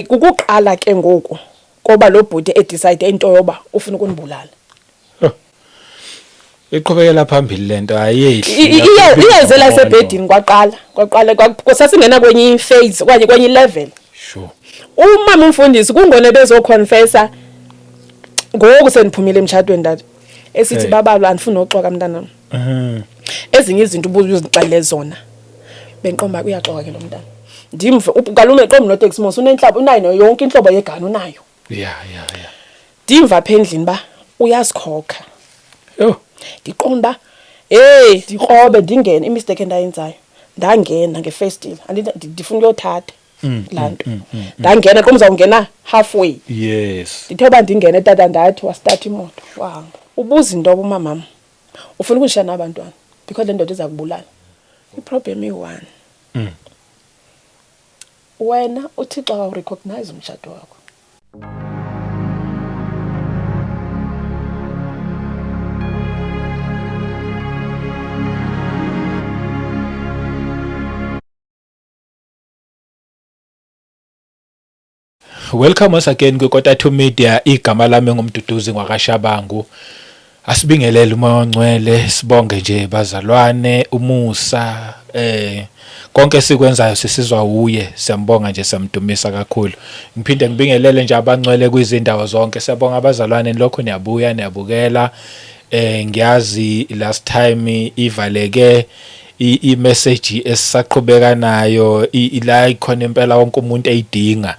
Kukuqala ke ngoku koba lo bhuti edecide into yoba ufuna ukundibulala. Iqhubekela phambili lento ayehli. Iyeze lasebhedini kwaqala, kwaqala sasingena kwenye iphase okanye kwenye level. Sure. Umama umfundisi kungone bezoconfessa ngoku sendiphumile emtshatweni tata. Esithi babalwa andifuni noxoka mntanam. Ezinye izinto ubuye uzixelele zona. Bendiqonda uba uyaxoka ke lo mntana. Ndimve kalume qombi noteksi mos unentlabo unayo yonke intlobo yegani unayo. Yeah. Ndimva apha endlini uba uyazikhokha. Yho. Ndiqonda uba hey ndikrobe ndingene imistake endayenzayo. Ndangena ngefestile andithi ndifuna ukuyothatha laa nto. Ndangena qombi uzawungena halfway. Yes. Ndithe uba ndingene tata ndathi wasithatha imoto wahamba. Ubuza into yoba umamam ufuna ukundishiya nabantwana because le ndoda iza kubulala. Iproblem iyi-one. Wena uThixo akawurecognize umtshato wakho. Welcome once again kwiKota 2 Media. Igama lami nguMduduzi ngwakaShabangu. Asibingelele umoya ongcwele, sibonge nje bazalwane, umusa konke sikwenzayo sisizwa uye. Siyambonga nje, siyamdumisa kakhulu. Ngiphinde ngibingelele nje abangcwele kwizindawo zonke. Siyabonga abazalwane, lokho niyabuya niyabukela. Ngiyazi last time ivaleke i-message esisaqhubeka nayo la ikhona impela wonke umuntu eyidinga,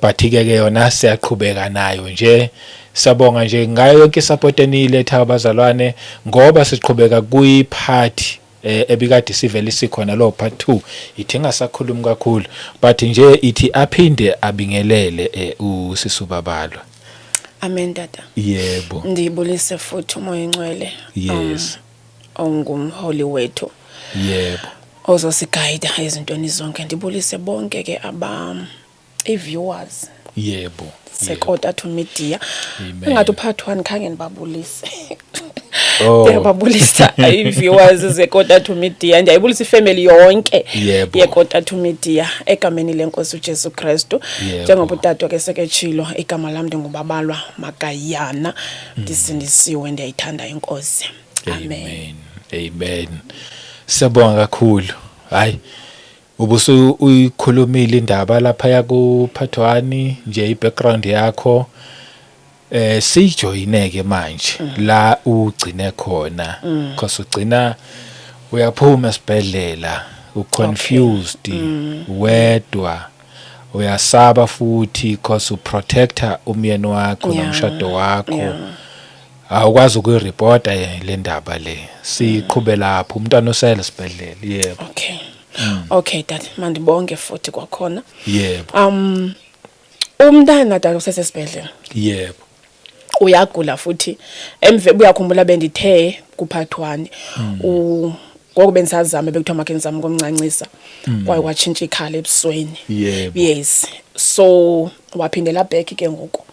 but ke ke yona siyaqhubeka nayo nje. Siyabonga nje ngayo yonke isupport eniyiletha abazalwane, ngoba siqhubeka kuyi-part ebikade sivele isikhona lo part 2. Ithi ingasakhulumi kakhulu, but nje ithi aphinde abingelele usisubabalwa. Amen tata. Yebo. Ndibulise futhi umoya ongcwele. Yes. Ongumholi wethu. Yebo. Ozosigayida ezintweni zonke. Ndibulise bonke ke aba i-viewers. Yebo. Sekota 2 Media. Engathi upart 1 khange ndibabulise. Oh. Ndiyababulisa i-viewers zeKota 2 Media. Ndiyayibulisa ifamily yonke yeKota 2 Media egameni lenkosi uJesu Kristu. Njengoba utata ke seketshilo, igama lam ndinguBabalwa Magayana. Ndisindisiwe, ndiyayithanda inkosi. Amen. Amen. Amen. Siyabonga kakhulu. Hayi, ubusu uyikhulumile indaba lapha yaku part 1 nje, i-background yakho. Sijoyine ke manje la ugcine khona, because ugcina uyaphuma esibhedlela uconfused, wedwa, uyasaba futhi because uprotector umyeni wakho nomshado wakho. Awukwazi ukuyiripota le ndaba le. Siqhube lapho umntwana usele esibhedlela. Yebo. Okay. Okay dad, mandibonge futhi kwakhona. Yebo. Umntana dad usesesibhedlela. Yebo. Uyagula futhi. Emve uyakhumbula bendithe kupart 1. Ngoku bendisazama bekuthiwa makhe ndizame ukumncancisa. Kwaye kwatshintsha ikhala ebusweni. Yebo. Yes. So waphindela back ke ngoku.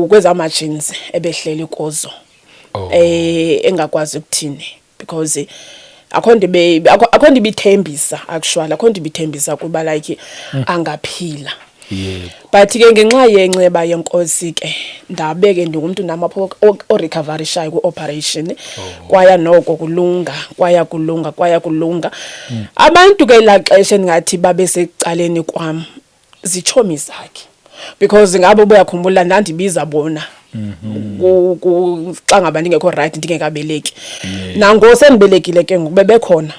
Kweza machines ebehleli kuzo. Oh. Engakwazi ukuthini because akho nto akho nto ibithembisa actually, akho nto ibithembisa kuba like angaphila. Yebo. But ke ngenxa yenceba yenkosi ke ndabe ke ndingumntu nam apho orecoverishayo kwi-operation. Oh. Kwaya noko kulunga, kwaya kulunga, kwaya kulunga. Abantu ke elaa xesha endingathi babe secaleni kwam zitshomi zakhe, because ngabo ubuyakhumbula ndandibiza bona xa ngaba ndingekho right, ndingekabeleki. Nangoku sendibelekile ke ngoku bebekhona,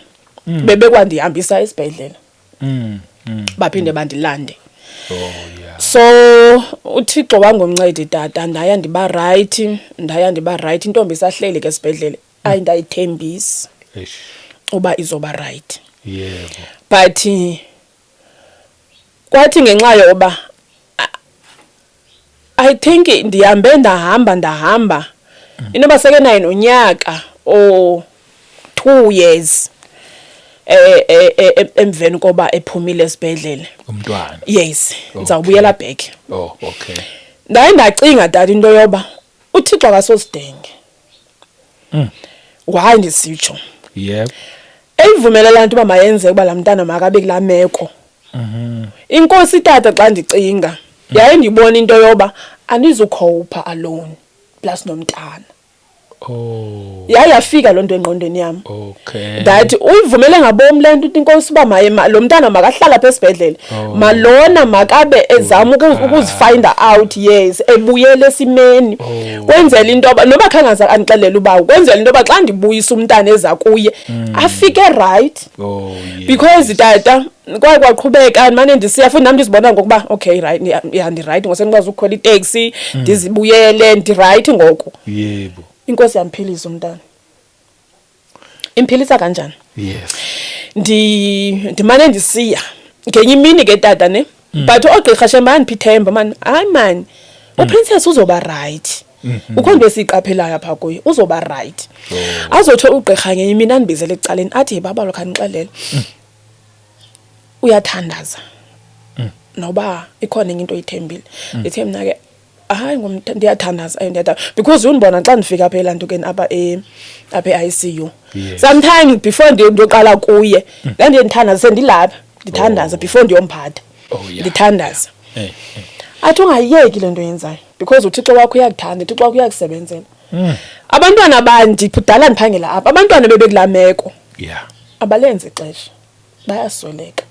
bebekwandihambisa esibhedlele, baphinde bandilande. Oh yeah. So uThixo wangomncedi tata, ndaya ndiba right, ndaya ndiba right. Intombi isahleli ke esibhedlele, ayi ndayithembisa Eish. uba izoba right. Yebo. But kwathi ngenxa yoba I think ndihambe ndahamba ndahamba inoba seke naye nonyaka or 2 years emveni koba ephumile esibhedlele umntwana. Yes, ndizawubuyela back. Oh, okay. Ndaye ndacinga tata into yoba uThixo akasosidenge. Why ndisitsho? Yebo. Eyivumele laa nto uba mayenzeke uba laa mntana makabe kulaa meko. Inkosi tata, xa ndicinga, yaye ndibona into yoba andizukhowupha alone plus nomntana. Yaye yafika loo nto engqondweni yam. That uyivumele ngabom le nto inkosi uba maye lo mntana makahlala apha esibhedlele. Malona makabe ezama ukuzifinda out, yes, ebuyele esimeni. Kwenzela into yoba noba khange aze andixelele uba, kwenzela into yoba xa ndibuyisa umntana eza kuye afike right. Because tata, kwaye kwaqhubeka, ndimane ndisiya futhi nam ndizibona ngokuba okay, right, ya, ndi-right ngoku, sendikwazi ukukhwela iteksi ndizibuyele, ndi-right ngoku. Inkosi yamphilisa umntana. Imphilisa kanjani? Ndimane ndisiya ngenye imini ke tata, ne, but oogqirha shem bandipha ithemba mani, hayi mani, uPrincess uzoba right, ukho nto esiyiqaphelayo apha kuye, uzoba right. Azothi ugqirha ngenye imini andibizele ecaleni, athi, "Babalo, khandixelele, uyathandaza noba ikhona enye into oyithembile?" Ndithe mna ke, "Hayi, ndiyathandaza, ndiyathandaza," because undibona xa ndifika apha elantukeni, apha apha e-ICU. Sometimes before ndiyoqala kuye ndandiye ndithandaza, sendilapha ndithandaza before ndiyomphatha. Ndithandaza. Athi, "Ungayiyeki le nto yenzayo because uThixo wakho uyakuthanda, uThixo wakho uyakusebenzela. Abantwana bandi kudala ndiphangela apha, abantwana bebekulaa meko abalenzi ixesha, bayasweleka.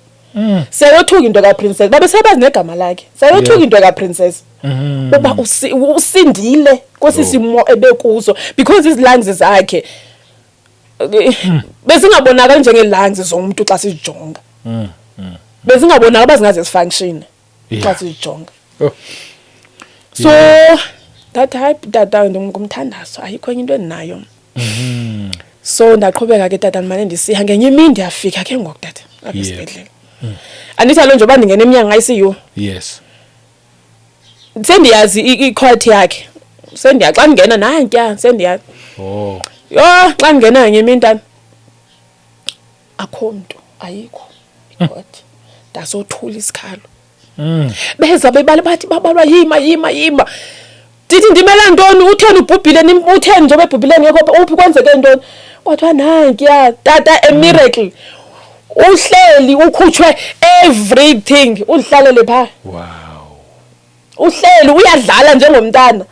Siyayothuka into kaPrincess, babesebazi negama lakhe, siyayothuka into kaPrincess uba usindile kwesi simo ebekuso, because izi-lungs zakhe bezingabonakali njengee-lungs zomntu xa sizijonga, bezingabonakali uba zingaze zifunction xa sizijonga." So ndathi, "Hayi tata, ngumthandazo, ayikho enye into endinayo." So ndaqhubeka ke tata, ndimane ndisiya. Ngenye imini ndiyafika ke ngoku tata apha esibhedlele. Andithi alo, njengoba ndingena emnyango ICU, sendiyazi i-cot yakhe, sendiya xa ndingena nantya, sendiyazi. Yho, xa ndingena ngenye imini tata, akho mntu, ayikho i-cot. Ndasothula isikhalo. Beza bebala, bathi, "Babalwa, yima, yima, yima." Ndithi, "Ndimela ntoni? Utheni ubhubhile? Utheni njengoba ebhubhile ngekho? Uphi? Kwenzeke ntoni?" Kwathiwa nankuya tata, a miracle, uhleli, ukhutshwe everything, uzihlalele phaa. Uhleli uyadlala njengomntana.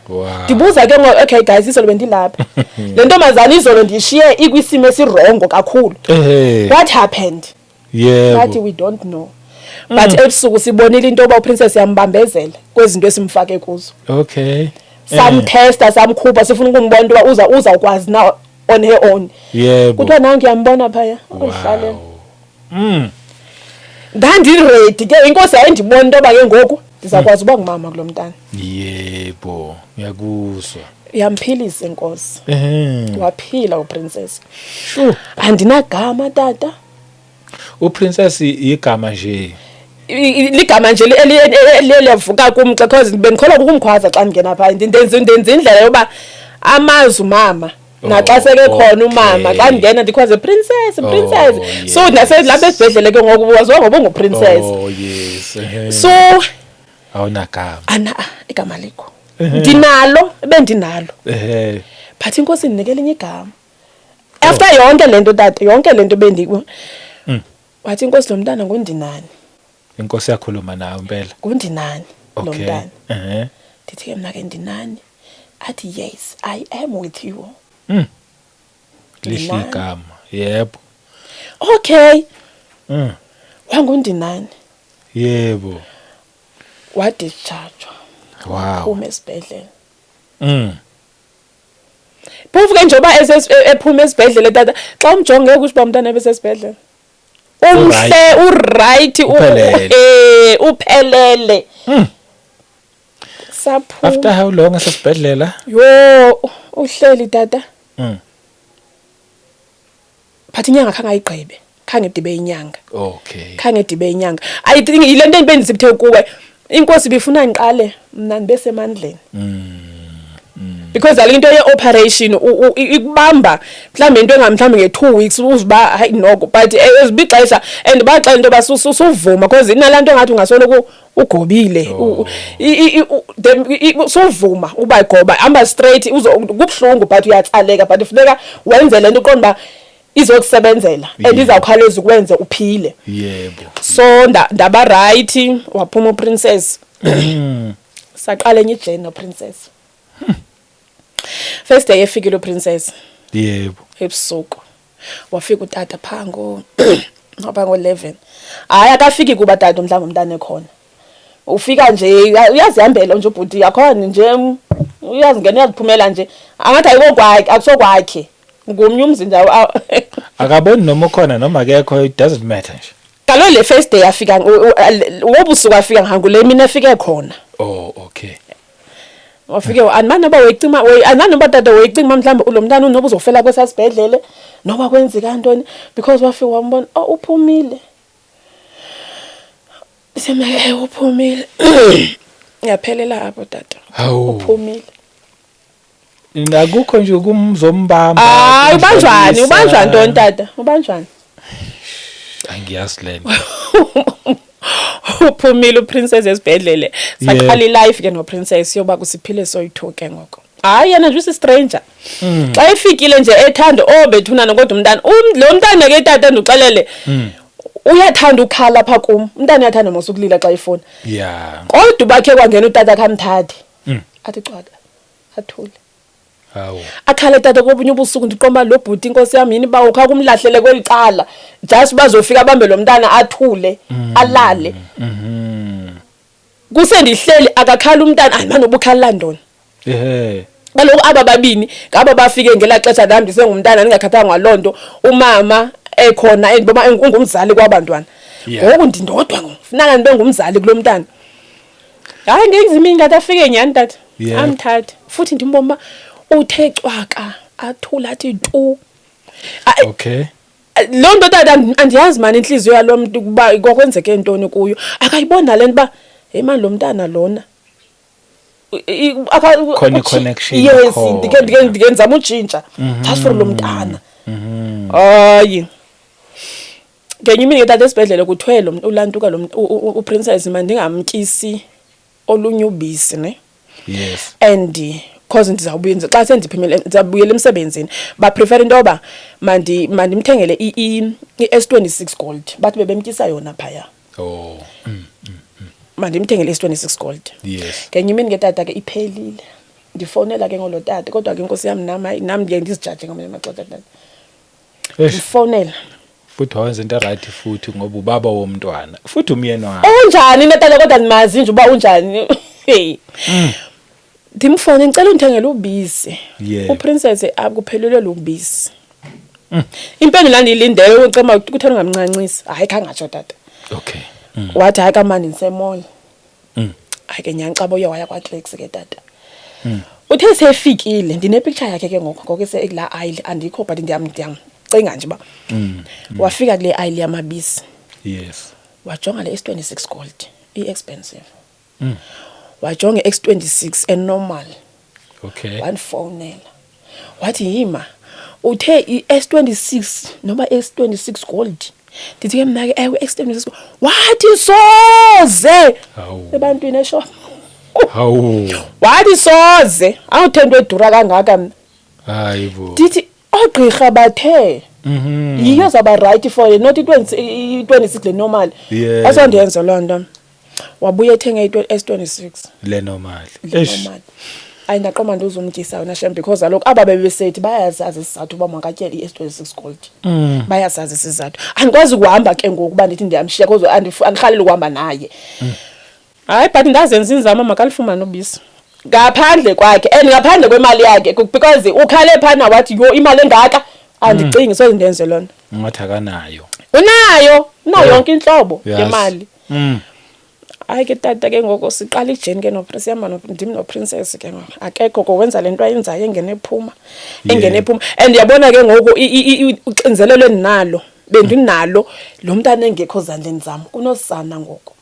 Ndibuza ke ngoku, "Okay guys, izolo bendilapha, le ntombazana izolo ndiyishiye ikwisimo esi-wrong kakhulu. What happened?" Bathi, "We don't know, but ebusuku sibonile into yoba uPrincess yambambezela kwezinto esimfake kuzo. Samtesta, samkhupha, sifuna ukumbona into yoba uzawukwazi na on her own. Kuthiwa nanku, uyambona phaya, uzihlalela." Ndandiready ke, inkosi yayindibona into yoba ke ngoku ndizawukwazi uba ngumama kulo mntana. Yebo, ngiyakuzwa. Yamphilisa inkosi. Waphila uPrincess. Andinagama tata. UPrincess igama nje? Ligama nje eliyavuka kum xa, because bendikholwa kukumkhwaza xa ndingena phaa. Ndenza indlela yoba amazi umama naxa sekekhona umama, xa ndingena ndikhwaze, "Princess, princess." So naselapha esibhedlele ke ngoku waziwa ngoba unguPrincess. Oh yes. So Awunagama. Ana igama likho, ndinalo, ebendinalo, but inkosi indinike elinye igama after yonke le nto tata, yonke le nto bendiku. Wathi inkosi, lo mntana ngundinani. Inkosi yakhuluma nawe impela. Ngundinani lo mntana. Ndithi ke mna ke, "Ndinani?" Athi, "Yes, I am with you." Lihle Ndinani. igama. Yebo. Okay. Wangundinani. Wadischargewa. Phuma esibhedlela. Phofu ke njengoba ephuma esibhedlela tata, xa umjonge kusho uba umntana ebesesibhedlela. Umhle, uright, Uphelele. Uphelele. Saphuma. After how long esesibhedlela? Yo, uhleli tata. But inyanga khange ayigqibe. Khange idibe inyanga. Khange idibe inyanga. I think ile nto bendisiphethe kuwe. Inkosi bifuna ngiqale mna ndibe semandleni. Because ale into ye-operation ikubamba mhlawumbe into engamhlawumbe nge-2 weeks, uzuba hayi noko, but ezibixesha and baxela into yoba suvuma because inalaa nto ngathi ungasoloko ugobile. Suvuma uba goba, hamba straight, kubuhlungu but uyatsaleka, but funeka wenze le nto uqonda uba Izokusebenzela and izawukhawuleza ukwenze uphile. So ndaba right, waphuma uPrincess. Saqala enye ijourney noPrincess. First day efikile uPrincess ebusuku, wafika utata phaa ngo ngapha ngo-11. Hayi, akafiki kuba tata mhlawumbi umntana ekhona, ufika nje uyazihambela nje ubhuti yakhona nje, uyazingena, uyaziphumela nje, angathi ayikokwakhe, akusokwakhe, ngomnye umzi nje. Akaboni noma ukhona noma akekho, it doesn't matter nje. Kaloku le first day afika wobusuku, afika ngangule mini efike khona. Oh, okay. Wafike andimani noba wayicima, andimani noba tata wayicinga mhlawumbi lo mntana unoba uzofela kwesasibhedlele noba kwenzeka ntoni, because wafika wambona, oh, uphumile. Sime uphumile, yaphelela apho tata. Hawu. Uphumile. Akukho nje ukumzombamba? Hayi, ubanjwani? Ubanjwa ntoni tata, ubanjwani? Angiyazi lento. Uphumile uPrincess esibhedlele, saqala ilife ke noPrincess yoba kusiphile soyi-two ke ngoko. Hayi, yena nje usi-stranger xa efikile nje ethanda, oh bethunana, kodwa umntana lo mntana ke tata, ndixelele, uyathanda ukhala apha kum umntana, uyathanda mos ukulila xa efuna. Kodwa ubakhe kwangena utata khamthathe, athi cwaka, athule. Akhale tata kobunye ubusuku, ndiqomba lo bhuti, inkosi yami, yini bawo kha kumlahlele kweli cala, just bazofika abambe lo mntana, athule, alale. Kusendihleli akakhala umntana, andimane ubukhalela ntoni? Kaloku aba babini ngaba bafike ngelaa xesha nam ndisengumntana, ndingakhathanga ngaloo nto, umama ekhona endibona ungumzali kwabantwana. Ngoku ndindodwa ngoku, funeka ndibe ngumzali kulo mntana. Hayi, ngenza imini ngathi afike nyhani tata, amthathe futhi, ndimbona uba uthe cwaka, athule, athi tu. Loo nto tata andiyazi mani intliziyo yalo mntu ukuba kwakwenzeke ntoni kuyo, akayiboni nale nto uba heyi mani lo mntana lona. Khona i-connection. Yes. Khona. Ndike ndizama utshintsha just for lo mntana. Hayi, ngenye imini ke tata esibhedlele kuthiwe lo ulantuka lo uPrincess mandingamtyisi olunye ubisi ne. And cause ndizawubuya xa sendiphumile, ndizawubuyela emsebenzini, baprefera into yoba mandimthengele i-S26 Gold, bathi bebemtyisa yona phaya. Mandimthengele i-S26 Gold. Ngenye imini ke tata ke iphelile, ndifowunela ke ngolo tata, kodwa ke inkosi yam nam, hayi, nam ndiye ndizijaje ngamanye amaxesha tata. Ndifowunela. Futhi wawenza into right futhi, ngoba ubaba womntwana futhi umyeni wakhe. Unjani netata, kodwa ndimazi nje uba unjani. Hey, ndimfowune, ndicela undithengele ubisi, uPrincess akuphelelwe lubisi. Impendulo andiyilindeyo, ucema kutheni ungamncancisi? Hayi, khangatsho tata. Wathi hayi kamandi, ndisemall. Hayi ke nyhani, xa buye waya kwaClicks ke tata, uthe sefikile, ndinepicture yakhe ke ngoku, ngoku kulaa aisle, andikho but ndiyamcinga nje uba wafika kule aisle yamabisi. Wajonga le S26 Gold, i-expensive. Wajonga i-S26 enormal. Wandifowunela wathi, "Yima, uthe i-S26 noma S26 Gold?" Ndithi ke mna ke, "Ewe, S26." Wathi soze. Ebantwini esho. Wathi soze, awuthe into edura kangaka mna. Hayi bo. Ndithi oogqirha bathe yiyo zaba right for yena, not i-26 le normal. Asondiyenze loo nto, wabuya ethenga i-S26. Le normal. Le normal. Ayi, ndaqoma nduzumtyisa wena shem, because kaloku aba bebesethi bayazazi isizathu uba makatyele i-S26 Gold. Bayazazi isizathu. Andikwazi ukuhamba ke ngoku uba ndithi ndiyamshiya, cause andirhaleli ukuhamba naye. Hayi, but ndazenza inzama makalifumane ubisi ngaphandle kwakhe and ngaphandle kwemali yakhe, because ukhale phana wathi, "Yho, imali engaka, andicingi soze ndenze loo nto." Ngathi akanayo. Unayo, unayo yonke intlobo yemali. Hayi ke tata, ke ngoku siqala ijourney ke sihamba ndim noPrincess ke ngoku, akekho ko wenza le nto ayenzayo, engena ephuma, engena ephuma, and uyabona ke ngoku uxinzelelo endinalo, bendinalo, lo mntana engekho zandleni zam, kunosana ngoku.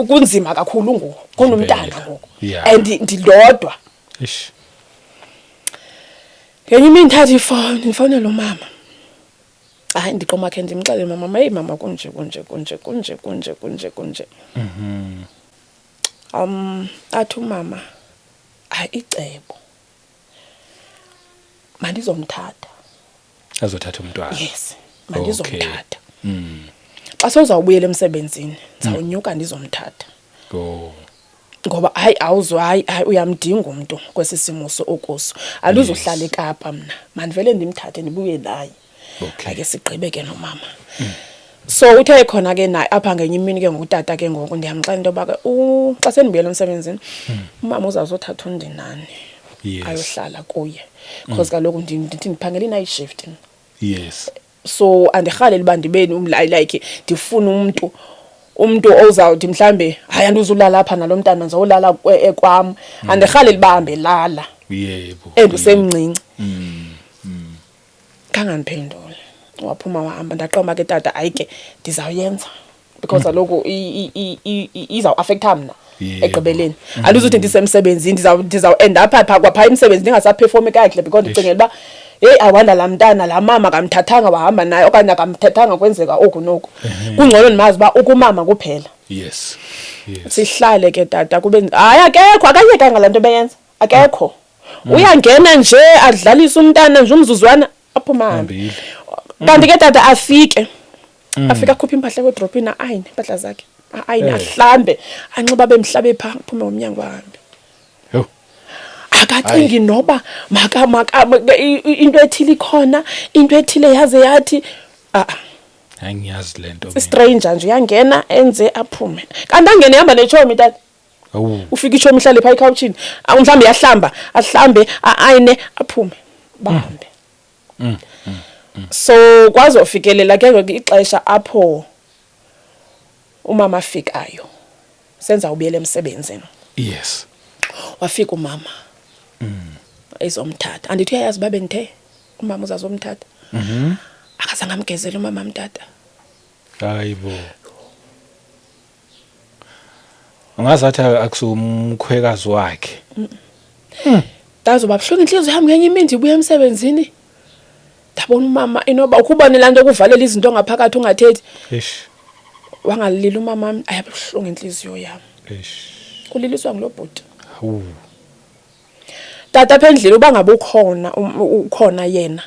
Kunzima kakhulu ngoku, kunomntana ngoku and ndilodwa. Ngenye imini ndithatha ifowuni, ndifowunela umama. Hayi, ndiqoma khe ndimxelele mama, heyi mama, kunje kunje kunje kunje kunje kunje kunje. Athi umama, hayi, icebo, mandizomthatha. Azothatha umntwana. Yes, mandizomthatha. Xa sewuzawubuyela emsebenzini, ndizawunyuka ndizomthatha. Oh. Ngoba hayi, awuzwa, hayi hayi, uyamdinga umntu kwesi simo okuso. Andizuhlala eKapa mna, mandivele ndimthathe ndibuye naye. Ake sigqibe ke nomama. So uthe khona ke naye apha ngenye imini ke ngutata ke ngoku ndiyamxela into yoba ke xa sendibuyela emsebenzini, umama uzawuzothatha undinani ayohlala kuye, because kaloku ndithi ndiphangela i-night shift. So andirhaleli uba ndibe like ndifune umntu ozawuthi mhlambe, hayi, andizulala apha nalo mntana, ndizawulala kwam. Andirhaleli uba ahambe lala and usemncinci. Khangandiphendule, waphuma wahamba. Ndaqonda ke, tata, hayi ke, ndizawuyenza because kaloku izawuafektha mna ekugqibeleni. Andizuthi ndisemsebenzini, ndizawu-end up phaa kwaphaa emsebenzini ndingasaperformi kakuhle because ndicingela uba, heyi, awanda laa mntana, laa mama akamthathanga wahamba naye okanye akamthathanga, kwenzeka oku noku. Kungcono ndimazi uba ukumama kuphela. Sihlale ke, tata, kube hayi, akekho, akayekanga laa nto beyenza, akekho. Uyangena nje adlalise umntana nje umzuzwana, aphume ahambe. Hambile. Kanti ke, tata, afike akhuphe impahla ewodropini, a-ayine iimpahla zakhe, a-ayine, ahlambe, anxibe, abe mhlabe phaa, aphume ngomnyango ahambe. Yho. Akacingi noba into ethile ikhona, into ethile yaze yathi a-a. Angiyazi lento mina. Stranger nje, uyangena enze, aphume. Kanti angene ehamba netshomi, tata. Awu. Ufika itshomi ihlale phaa ekhawutshini. Mhlawumbi iyahlamba, ahlambe, a-ayine, aphume, bahambe. So kwazofikelela ke ngoku ixesha apho umama afikayo senza ubuyela emsebenzini. Wafika umama ezomthatha. Andithi uyayazi uba bendithe umama uzazomthatha. Akazange amgezele umama, mtata. Hayibo. Ungazathi akusumkhwekazi wakhe. Ndazoba buhlungu inhliziyo yami ngenye imini ndibuya emsebenzini, ndabona umama, inoba ukubone laa nto kuvalela izinto ngaphakathi ungathethi. Eish. Wangalila umama wami, ayabuhlungu inhliziyo yami. Eish. Uliliswa ngulo bhuti. Hawu. Tata, apha endlini uba ngabe ukhona, ukhona yena,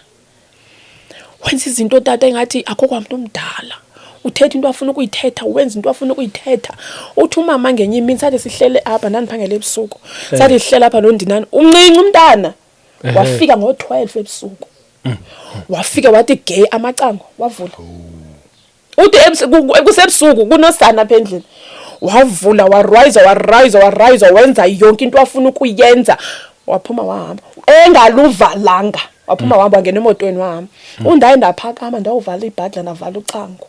wenza izinto, tata, engathi akho kwamntu omdala. Uthetha into afuna ukuyithetha, wenza into afuna ukuyithetha. Uthi umama ngenye imini, sathi sihlele apha, ndandiphangela ebusuku, sathi sihlele apha nondinani, umncinci umntana, wafika ngo-12 ebusuku, wafika wathi gey amacango, wavula. Uthi kusebusuku, kunosana apha endlini, wavula, warayizwa, warayizwa, warayizwa, wenza yonke into afuna ukuyenza, waphuma wahamba engaluvalanga. Waphuma wahamba, wangena emotweni, wahamba. Undaye ndaphakama, ndawuvala ibhadla, ndavala ucango,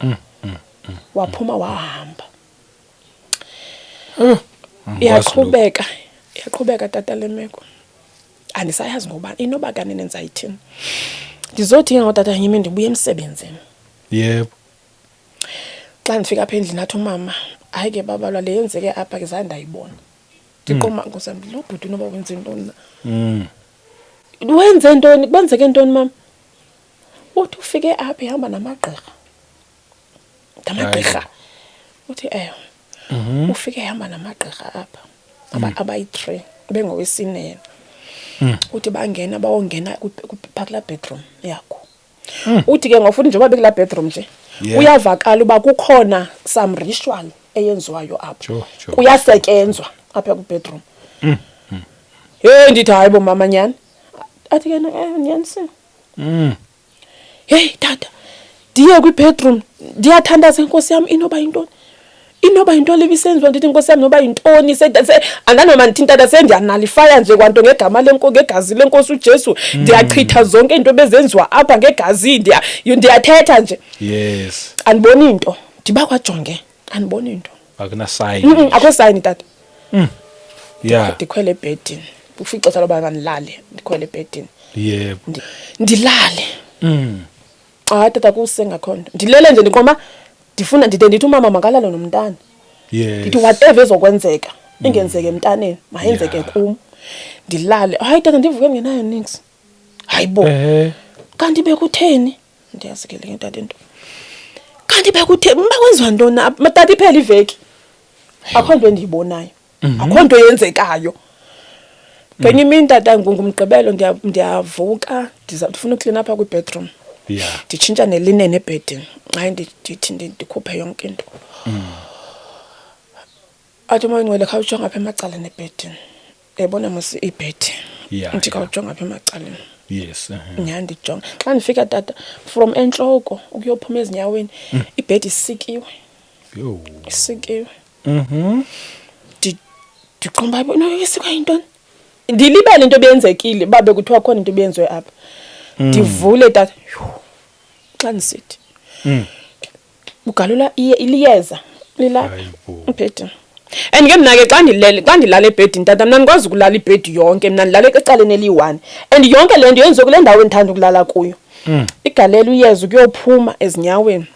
waphuma wahamba. Iyaqhubeka, iyaqhubeka, tata, le meko. Andisayazi ngoba inoba kanene ndizayithini. Ndizothi ke ngoku, tata, ngenye imini ndibuya emsebenzini. Xa ndifika apha endlini, athi umama, hayi ke, babalwa, le yenzeke apha ke zange ndayibona. Ndiqoma, nkosi yam, lo bhuti unoba wenze ntoni na? Wenze ntoni? Kwenzeke ntoni, mama? Uthi ufike apha ehamba namagqirha. Namagqirha. Uthi ewe. Ufike ehamba namagqirha apha. Abayi-3, bengowesine yena. Uthi bangena, bawongena phaa kulaa bedroom yakho. Uthi ke ngoku futhi njengoba bekulaa bedroom nje, kuyavakala uba kukhona some ritual eyenziwayo apha. Kuyasetyenzwa apha kwibedroom. Heyi, ndithi hayi bo mama, nyhani? Athi ke nyanisile. Heyi tata, ndiye kwibedroom, ndiyathandaza, inkosi yam, inoba yintoni? Inoba yintoni le ibisenziwa? Ndithi, inkosi yam, noba yintoni, andanoma ndithini, tata, sendiyanullifya nje kwanto ngegama ngegazi lenkosi uJesu. Ndiyachitha zonke iinto ebezenziwa apha ngegazi, ndiyathetha nje. Andiboni into. Ndiba kwajonge, andiboni into. Akuna sign. Akho sign, tata. Ndikhwele ebhedini. Kufika ixesha loba mandilale, ndikhwele ebhedini. Ndilale. Hayi tata, kusengakho nto. Ndilele nje, ndiqoma ndifuna ndide ndithi umama makalale nomntana. Ndithi whatever ezokwenzeka, ingenzeke emntaneni, mayenzeke kum. Ndilale. Hayi tata, ndivuke ndingenayo niks. Hayi bo. Kanti bekutheni? Ndiyazi ke le tata into. Kanti bekutheni? Bakwenziwa ntoni apha? Tata, iphela iveki. Akho nto endiyibonayo. Akho nto yenzekayo. Ngenye imini, tata, ngumgqibelo, ndiyavuka, ndifuna uklina apha kwi-bedroom. Nditshintsha nelinen ebhedini. Hayi, ndithi ndikhuphe yonke into. Athi uMoya oNgcwele, khawujonge apha emacaleni ebhedini. Uyayibona mos ibhedi? Ndithi khawujonge apha emacaleni. Nyhani ndijonge. Xa ndifika tata, from entloko ukuyophuma ezinyaweni, ibhedi isikiwe. Yho. Isikiwe. Ndiqonda uba no isikwa yintoni? Ndilibele into ebiyenzekile uba bekuthiwa khona into ebiyenziwe apha. Ndivule tata. Yho. Xa ndisithi. Ugalula iliyeza lilapha Hayibo. ebhedini. And ke mna ke xa ndilele, xa ndilala ebhedini tata, mna ndikwazi ukulala ibhedi yonke, mna ndilala ecaleni eliyi-1. And yonke le nto yenziwe kule ndawo endithanda ukulala kuyo. Igalela uyeza ukuyophuma ezinyaweni.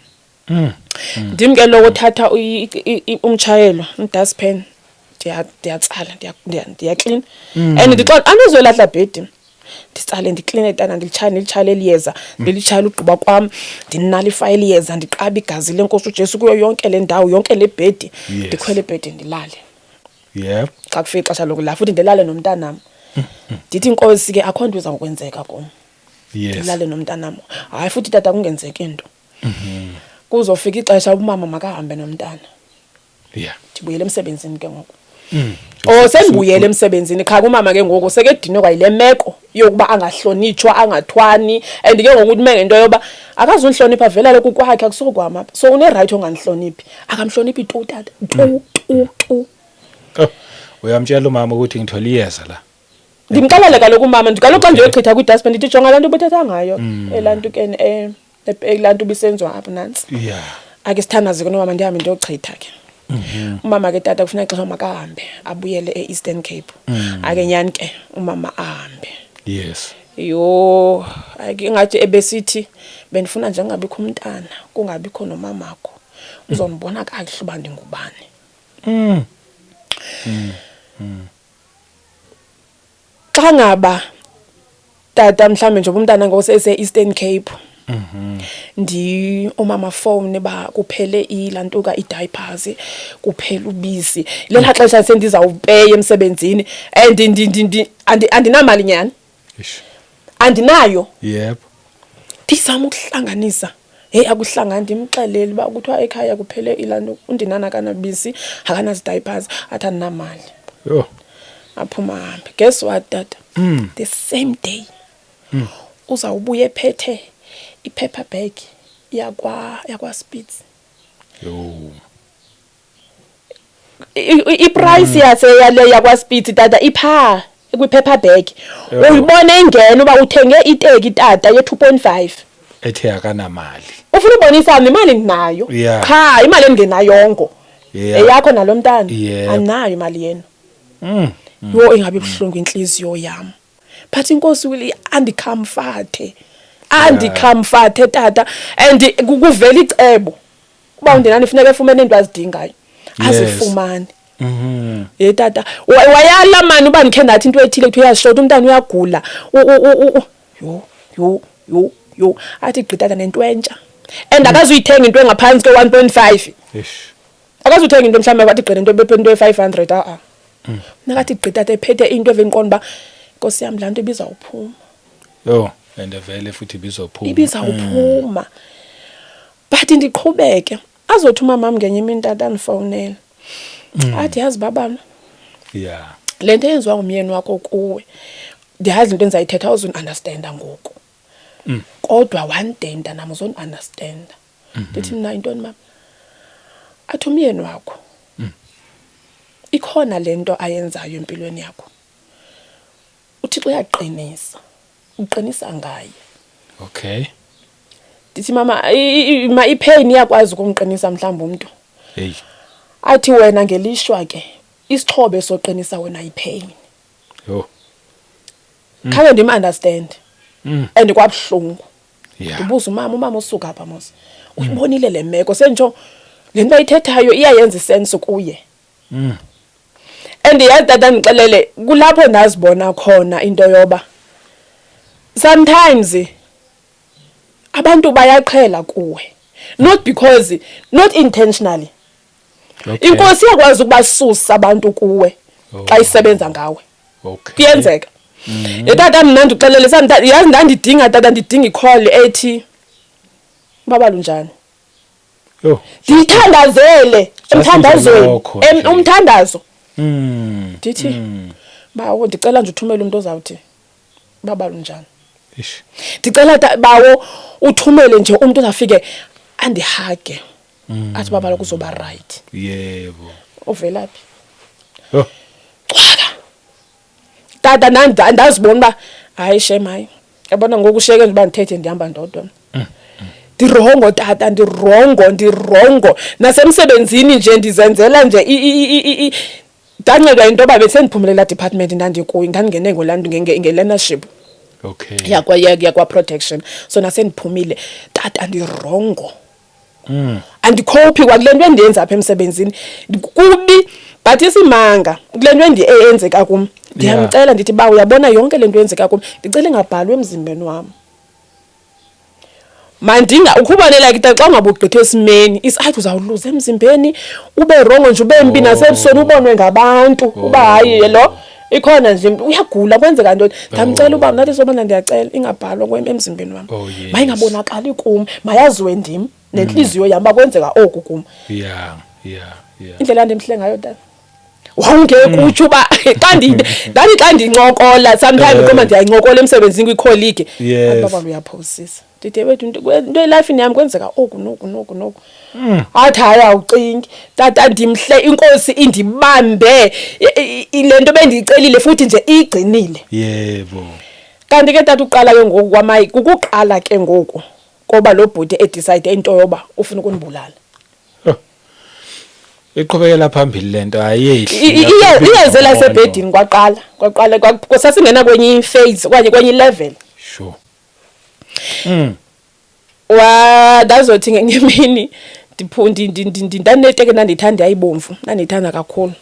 Ndim ke lowo othatha umtshayelo, udustpan, ndiyatsala, ndiyaklina. And ndixola andizolahla bhedi. Nditsale ndikline tana, ndilitshaye, ndilitshaye eliyeza, ndilitshaye ugqiba kwam, ndinalifaya eliyeza, ndiqabe igazi leNkosi uJesu kuyo yonke le ndawo, yonke le bhedi. Ndikhwele ebhedini ndilale. Xa kufika ixesha lokulala futhi ndilale nomntanam. Ndithi Nkosi ke akho nto izawukwenzeka kum. Ndilale nomntanam. Hayi futhi tata kungenzeki nto. Kuzofika ixesha umama makahambe nomntana. Ndibuyele emsebenzini ke ngoku. Oh, sendibuyele emsebenzini qha kumama ke ngoku sekedinwe kwayile meko yokuba angahlonitshwa, angathwani, and ke ngoku ume ngento yoba akazundihlonipha vele kaloku kwakhe akusokwam apha. So une-right ongandihloniphi. Akamhloniphi tu tata, tu tu tu. Oh, uyamtshela umama ukuthi ngithole iyeza la. Ndimxelele kaloku umama, kaloku xa ndiyochitha kwi-dustbin ndithi jonga laa nto ubuthetha ngayo, elaa nto ke laa nto ibisenziwa apha nantsi. Ake sithandaze ke nomama, ndihambe ndiyochitha ke. Umama ke tata kufuneka ixesha makahambe abuyele e-Eastern Cape. Ake nyhani ke umama ahambe. Yho, hayi ingathi ebesithi bendifuna nje kungabikho umntana, kungabikho nomamakho. Uzondibona kakuhle uba ndingubani. Xa ngaba tata mhlambe njengoba umntana ngoku sese-Eastern Cape, ndi umama fowune uba kuphele ilantuka ii-diapers, kuphele ubisi. Lelaa xesha sendizawupeya emsebenzini and andinamali nyhani. Andinayo. Ndizama ukuhlanganisa. Heyi akuhlangani, ndimxelele uba kuthiwa ekhaya kuphele ilanto, undinana akanabisi, akanazi-diapers, athi andinamali. Yho. Aphuma ahambe. Guess what tata? The same day uzawubuya ephethe i-paper bag yakwa Spitz. Yho. I-price yase yale yakwa Spitz tata ipha kwi-paper bag. Uyibona ingena uba uthenge iteki tata ye-2.5. Ethe akanamali. Ufuna ubonisa imali ndinayo. Qha imali endingenayongo. Eyakho nalo mntana. Andinayo imali yenu. Yho, ingabe ibuhlungu intliziyo yam. But inkosi will andikhamfathe. Andikhamfathe tata, and kuvela icebo. Kuba undinani funeka efumene into azidingayo. Azifumane. Ye tata, wayala mani uba ndikhe ndathi into ethile kuthiwa uyashota, umntana uyagula. Yho, yho, yho, yho. Athi gqi tata nento entsha. And akazuyithenga into engaphantsi kwe-1.5. Akazuthenga into mhlawumbe athi gqi nento into ye-500 a-a. Nakathi gqi tata ephethe into evendiqonda uba Nkosi yam laa nto ibizawuphuma. Yho, and vele futhi ibizophuma. Ibizawuphuma. But ndiqhubeke. Azothi umamam ngenye imini tata andifowunele. Athi yazi babana. Le nto eyenziwa ngumyeni wakho kuwe, ndiyazi into endizayithetha awuzundi-understanda ngoku. Kodwa one day mntanam uzondi-understanda. Ndithi mna yintoni mama? Athi umyeni wakho ikhona le nto ayenzayo empilweni yakho. uThixo uyaqinisa, uqinisa ngaye. Ndithi mama, ma ipain iyakwazi ukumqinisa mhlawumbi umntu. Hey. Athi wena ngelishwa ke isixhobo esoqinisa wena ipain. Yho. Khange ndim understand. And kwabuhlungu. Ndibuza umama, umama usuka apha mos. Uyibonile le meko sentsho le nto ayithethayo iyayenza isense kuye. And yazi tata ndixelele kulapho ndazibona khona into yoba sometimes abantu bayaqhela kuwe, not because, not intentionally. Inkosi iyakwazi ukubasusa abantu kuwe xa isebenza ngawe. Kuyenzeka. Tata mna ndixelele, yazi ndandidinga tata, ndidinga i-call ethi Ubaba lunjani? Yo. Ndithandazele emthandazweni, lokho nje. Umthandazo. Ndithi bawo, ndicela nje uthumele umuntu ozawuthi baba lunjani. Ish. Ndicela bawo uthumele nje umuntu ozafike andihuge. Athi baba kuzoba right. Uvelaphi? Yo. Cwaka. Tata, ndazibona uba hayi shem, hayi. Yabona ngoku ushiyeke nje uba ndithethe, ndihamba ndodwa. Ndiwrongo tata, ndiwrongo, ndiwrongo. Nasemsebenzini nje ndizenzela nje ndancedwa into yoba besendiphumelele laa department ndandikuyo, ndandingene ngolaa nto nge-learnership. Yakwa protection. So nasendiphumile tata, ndiwrongo. Andikhophi kwakule nto endiyenza apha emsebenzini. Kubi, but isimanga kule nto eyenzeka kum. Ndiyamcela ndithi ba uyabona yonke le nto eyenzeka kum, ndicela ingabhalwa emzimbeni wam. Mandinga ukhubone like xa ungabe ugqithe esimeni, isathi uzawuluza emzimbeni, ube wrongo nje, ube mbi nasebusweni, ubonwe ngabantu uba hayi lo ikhona nje uyagula, kwenzeka ntoni. Ndamcela uba mna sobana ndiyacela ingabhalwa emzimbeni wam. Mayingabonakali kum, mayaziwe ndim nentliziyo yam uba kwenzeka oku kum. Indlela ndimhle ngayo tata. Wawungeke utsho uba xa ndathi xa ndincokola sometimes qoma ndiyayincokola emsebenzini kwi-colleague. Athi baba uyaphosisa. Ndithi wethu into elifini yam kwenzeka oku noku noku noku. Athi hayi awucingi. Tata ndimhle, inkosi indibambe le nto bendiyicelile futhi nje iyigcinile. Kanti ke tata uqala ke ngoku kwamayi, kukuqala ke ngoku koba lo bhuti edecide into yoba ufuna ukundibulala. Iqhubekela phambili lento, ayehli. Iyeze lasebhedini kwaqala, kwaqala sasingena kwenye phase okanye kwenye level. Wa ndazothi ngenye imini ndaneteke ndandiyithanda, yayibomvu, ndandiyithanda kakhulu.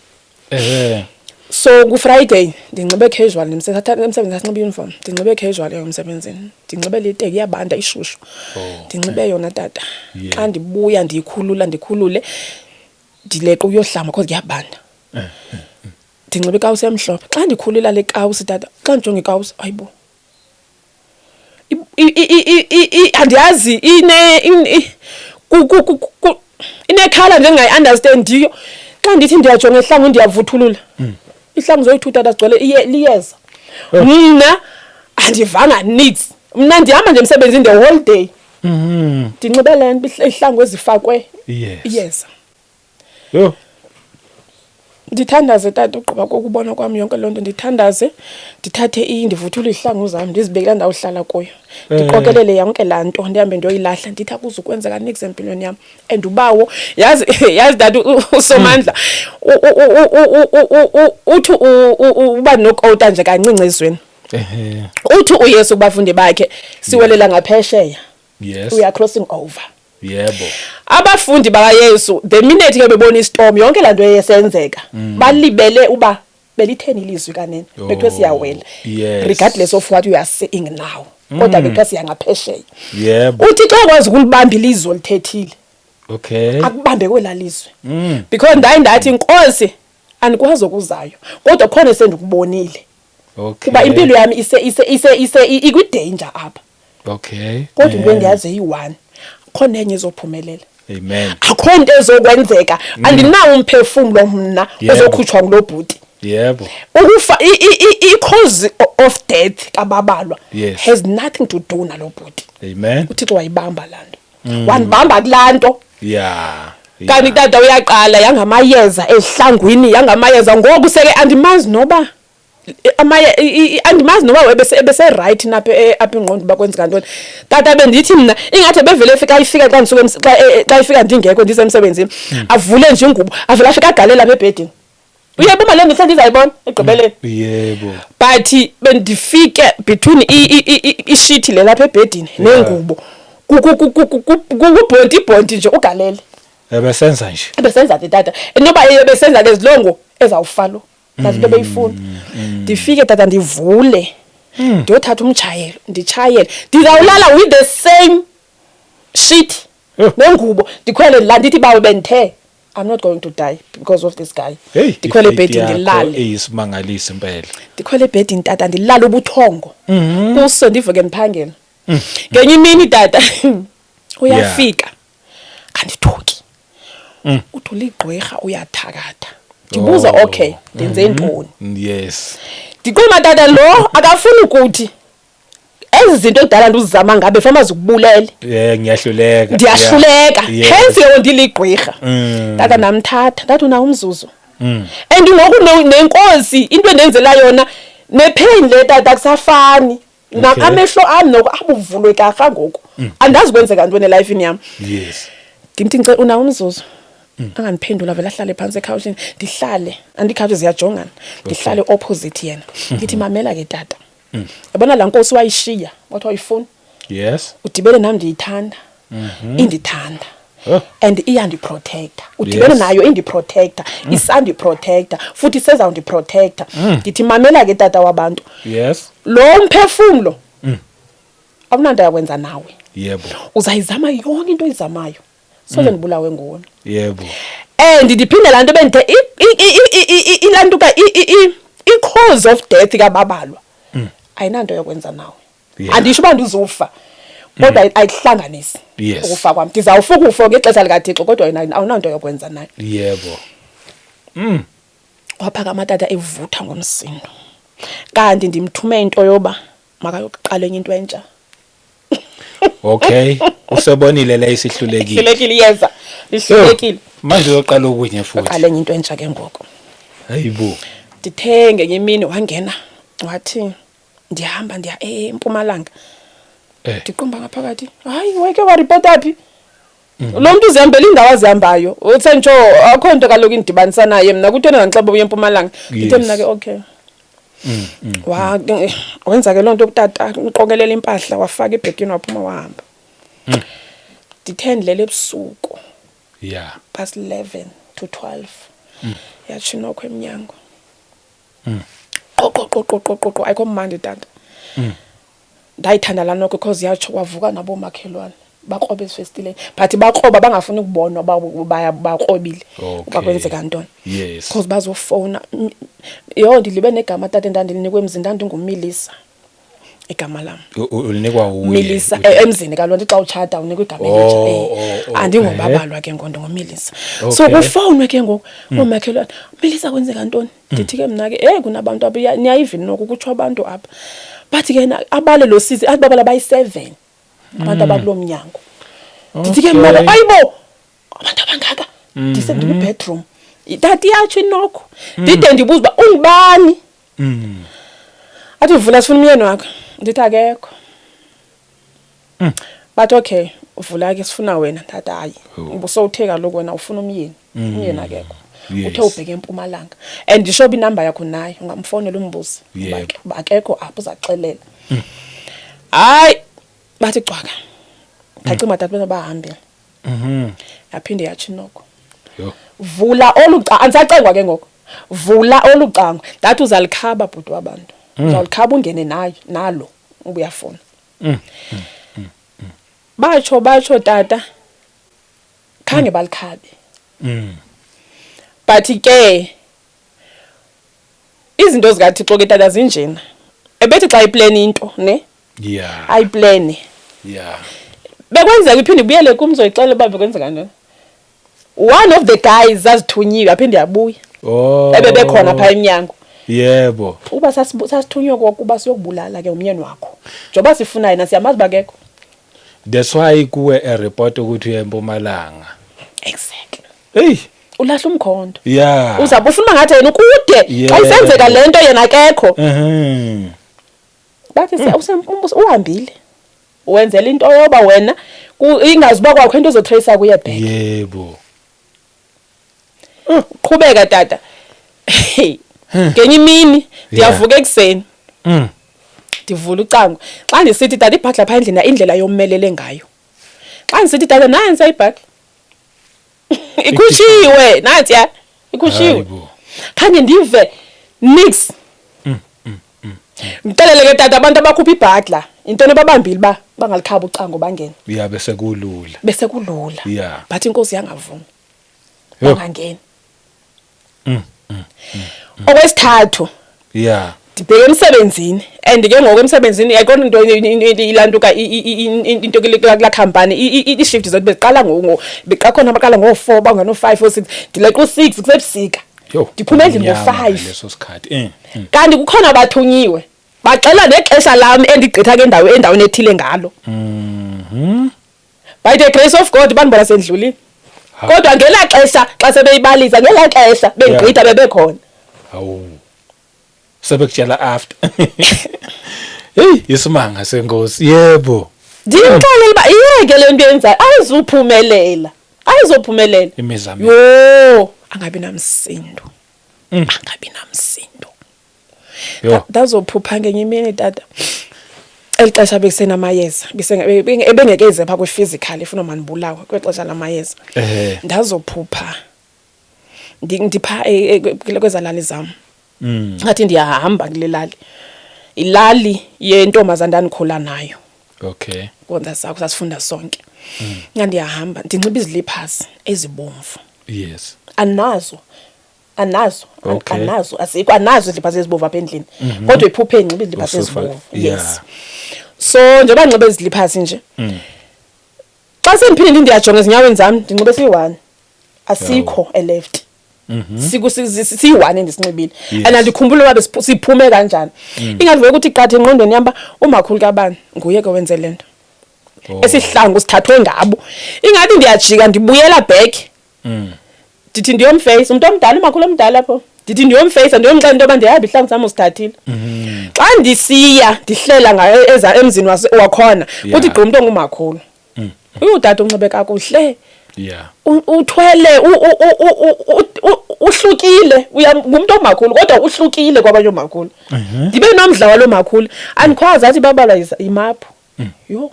So ku Friday ndinxibe casual, emsebenzini sasinxiba uniform, ndinxibe casual emsebenzini, ndinxibe le teki, iyabanda ishushu. Ndinxibe yona tata. Xa ndibuya ndiyikhulula, ndikhulule ndileqa ukuyohlamba because kuyabanda. Ndinxibe ikawusi emhlophe. Xa ndikhulula le kawusi tata, xa ndijonga ikawusi, hayibo. Andiyazi inekhala nje endingayi-understandiyo. Xa ndithi ndiyajonga ehlangu ndiyavuthulula. Ihlangu zoyi-2 tata zigcwele liyeza. Mna andivanga niks. Mna ndihamba nje emsebenzini the whole day. Ndinxibe le nto ihlangu ezifakwe iyeza. Ndithandaze tata ugqiba kokubona kwam yonke loo nto, ndithandaze, ndithathe ndivuthule izihlangu zam, ndizibeke kulaa ndawo uhlala kuyo. Ndiqokelele yonke laa nto, ndihambe ndiyoyilahla, ndithi akuzukwenzeka niks empilweni yam. And ubawo, yazi tata uSomandla, uthi uba nokota nje kancinci ezweni. Uthi uYesu kubafundi bakhe, siwelela ngaphesheya. We are crossing over. Abafundi bakaYesu, the minute ke bebona istorm, yonke laa nto eyesenzeka, balibele uba belitheni ilizwi kanene. Bekuthiwe siyawela. Regardless of what you are seeing now. Kodwa bekuthiwa siya ngaphesheya. Uthi xa ukwazi ukulibamba ilizwi olithethile. Akubambe kwelaa lizwi. Because ndaye ndathi, Nkosi, andikwazi okuzayo, kodwa khona esendikubonile. Kuba impilo yami ikwi-danger apha. Kodwa into endiyazi iyi-one, khona enye ezophumelela. Amen. Akho nto ezokwenzeka. Andinawo umphefumlo mna ozokhutshwa ngulo bhuti. Ukufa, i-cause of death kaBabalwa has nothing to do nalo bhuti. Amen. uThixo wayibamba laa nto. Wandibamba kulaa nto. Kanti tata uyaqala yangamayeza ehlangwini, yangamayeza ngoku seke andimazi noba amaye, andimazi noba ebese right napha apha ingqondo uba kwenzeka ntoni. Tata bendithi mna ingathi ebevele efika, ifika xa ndisuka xa, xa ifika ndingekho ndisemsebenzini, avule nje ingubo, avele afike agalela apha ebhedini. Uyayibona le nto ndizayibona ekugqibeleni? But bendifike between ishithi le lapha ebhedini nengubo. Kubhonti-bhonti nje ugalele. Ebesenza nje. Ebesenza nje tata. Enoba ebesenza ke zilongo ezawufa lo. Nazi into ebeyifuna. Ndifike tata ndivule. Ndiyothatha umtshayelo, nditshayele. Ndizawulala with the same sheet nengubo. Ndikhwele la ndithi bawe bendithe I'm not going to die because of this guy. Hey, Ndikhwele ifaith ebhedini yakho ndilale. Eyisimangaliso impela. Ndikhwele ebhedini tata ndilale ubuthongo. Kuso ndivuke ndiphangela. Ngenye imini tata. Uyafika andithuki. Uthi uligqwirha, uyathakatha. Ndibuza, okay, ndenze ntoni? Ndiqonda, tata, lo akafuni ukuthi ezi zinto ekudala ndizizama ngabe fama zikubulele. Yeah, ngiyahluleka. Ndiyahluleka. Hence ke ndiligqwirha. Tata, namthatha, ndathi unawo umzuzu. And ngoku nenkosi into endenzela yona nepain le, tata, kusafani. Amehlo ami noko abuvulwe karha ngoku. Andazi kwenzeka ntoni elifini yam. Ndimthi, ngicela, unawo umzuzu? Angandiphendula, vele ahlale phantsi ekhawushini. Ndihlale, andikhawushi ziyajongana. Ndihlale opposite yena. Ndithi, mamela ke tata. Yabona laa nkosi wayishiya, wathi wayifuna. Udibene nam ndiyithanda. Indithanda. Oh. And iyandiprotecta. Udibene nayo indiprotecta, isandiprotecta, futhi isezawundiprotecta. Ndithi, mamela ke tata wabantu. Lo mphefumlo awunanto yakwenza nawe. Uzayizama yonke into oyizamayo. Soze ndibulawe nguwe. And ndiphinde laa nto bendithe ilantuka i-cause of death kaBabalwa ayinanto yokwenza nawe. Andisho uba ndizufa, kodwa ayihlanganisi ukufa kwam. Ndizawufa ukufa ngexesha likaThixo, kodwa yona awunanto yokwenza nayo. Waphakama tata evutha ngomsindo. Kanti ndimthume into yoba makayoqala enye into entsha. Okay, usebonile le isihlulekile. Ihlulekile, iyeza. Ihlulekile. Manje uyoqala okunye futhi. Qala enye into entsha ke ngoku. Hayibo. Ndithe ngenye imini wangena wathi, ndihamba ndiya eMpumalanga. Ndiqumba ngaphakathi, hayi, wayeke waripota phi? Lo mntu uzihambela iindawo azihambayo. Uthe ntsho akho nto kaloku indibanisa naye mna, kutheni nganixeba uye eMpumalanga? Ndithe mna ke, okay. Wa wenza ke loo nto kutata, uqokelela impahla, wafaka ebhegini, waphuma wahamba. Ndithe ndilele ebusuku past 11 to 12, yatsho inokho emnyango. Qo qo qo qo qo qo, ayikho mandi tata. Ndayithanda laa noko because yatsho kwavuka nabomakhelwane, bakroba ezifestileni, but bakroba bangafuni ukubonwa uba bakrobile uba kwenzeka ntoni. Because bazofowuna. Yho, ndilibe negama tata endandilinikwe emzini, ndandinguMilisa igama lam. Ulinikwa uye? Milisa, emzini kaloku xa utshata unikwa igama elitsha. Andingobabalwa ke ngoku, ndinguMilisa. So kufowunwe ke ngoku oomakhelwane, Milisa, kwenzeka ntoni? Ndithi ke mna ke, kunabantu apha, niyayiva inoko, kutsho abantu apha. Bathi ke abale lo sisi, athi babala bayi-7 abantu abakuloo mnyango. Ndithi ke mna ke, ayibo, abantu abangaka, ndise ndikwi-bedroom. Tata, iyatsho inokho. Ndide ndibuza uba ungubani? Athi, vula, sifuna umyeni wakho. Ndithi akekho. Bathi, okay, vula ke, sifuna wena. Ndathi hayi. Ubusowuthe kaloku wena ufuna umyeni. Umyeni akekho. Uthe ubheke eMpumalanga. And ndisho uba inamba yakho nayo, ungamfonela umbuze. Uba akekho apha, uzakuxelela. Hayi, bathi cwaka. Ndacinga tata bena bahambile. Yaphinde yatsho inoko. Yho. Vula olu cango, andisacengwa ke ngoku. Vula olu cango. Ndathi uzalikhaba bhuti wabantu. Uzalikhaba ungene nayo nalo ubuyafuna. Batsho batsho tata, khange balikhabe. But ke izinto zikaThixo ke tata zinjena. Ebethi xa iplan into, ne? Ayiplane. Bekwenzeka iphinde ibuyele kum, uzoyixelela uba bekwenzeka ntoni. One of the guys zazithunyiwe, aphinde yabuya. Ebebekhona phaa emnyango. Uba sasithunywe kokuba siyokubulala ke umyeni wakho. Njengoba sifuna yena, siyamazi uba akekho. That's why kuwe a report ukuthi uya eMpumalanga. Exactly. Hey. Ulahla umkhondo. Uzawube ufuna ngathi yena ukude. Xa isenzeka le nto yena akekho. Bathi uhambile. Wenzela into yoba wena ingazi uba kwakho into ozotrace kuye back. Qhubeka tata. Ngenye imini ndiyavuka ekuseni. Ndivula ucango. Xa ndisithi tata ibhadla pha endlini, indlela yomelele ngayo. Xa ndisithi tata nansi ibhadla. Ikhushiwe nansi ya. Ikhushiwe. Hayibo. Khange ndive nix. Ngixelele ke tata, abantu abakhupha ibhadla intoni ebabambile uba bangalikhaba ucango bangene? Yeah, bese kulula. Bese kulula. But inkosi yangavumi. Yho. Bangangeni. Okwesithathu. Ndibheke emsebenzini. And ke ngoku emsebenzini ayikona into ilantuka into kulaa khampani, iishift zethu beziqala beqakhona abaqala ngoo-4, bangano-5, oo-6, ndileqa u-6 kusebusika. Yho, Ndiphuma endlini kumnyama ngo-5. Ngaleso sikhathi. Kanti kukhona abathunyiwe baxela nexesha lam endigqitha ke ndawo endaweni ethile ngalo. By the grace of God bandibona sendlulile. Ha. Kodwa ngelaa xesha xa sebeyibalisa, ngelaa xesha bengigqitha bebekhona. Hawu. Sebekutshela after. Hey, isimanga senkosi. Yebo. Ndimxelele uba iyeke le nto yenzayo, ayizuphumelela, ayizophumelela. Imizamo. Yho, angabi namsindo, angabi namsindo. Yho. Ndazophupha ngenye imini tata, eli xesha bekusenamayeza, ebengekeze phaa kwi-physical ifuna mandibulawe, kweli xesha lamayeza. Ndazophupha ndipha kwezaa lali zam. Ngathi ndiyahamba kule lali, ilali yentombazana ndandikhula nayo. Konza sakho sasifunda sonke. Ngandiyahamba ndinxiba iziliphasi ezibomvu. Anazo. Anazo. Anazo, azikho, anazo iziliphasi ezibomvu apha endlini. Kodwa ephupheni ndinxiba iziliphasi ezibomvu. Yes. So njengoba ndinxiba iziliphasi nje. Xa sendiphinde ndiyajonga ezinyaweni zam, ndinxibe siyi-1. Asikho e-left. Siku siyi-1 endisinxibile. And andikhumbuli uba siphume kanjani. Ingathi vuke ukuthi qatha engqondweni yam uba umakhulu kabani nguye ke wenze le nto. Esihlangu sithathwe ngabo. Ingathi ndiyajika ndibuyela back. Ndithi ndiyomface umuntu omdala, umakhulu omdala apho. Ndithi ndiyomface, ndiyomxelela into yoba ndiyahamba ihlangu sam usithathile. Xa ndisiya ndihlela ngayo eza emzini wakhona, kuthi gqi umntu ongumakhulu. Uyutata unxibe kakuhle. Uthwele, uhlukile, ngumntu omakhulu kodwa uhlukile kwabanye oomakhulu. Ndibe nomdla walo makhulu. Andikwazi athi babalwa yimaphu. Yho.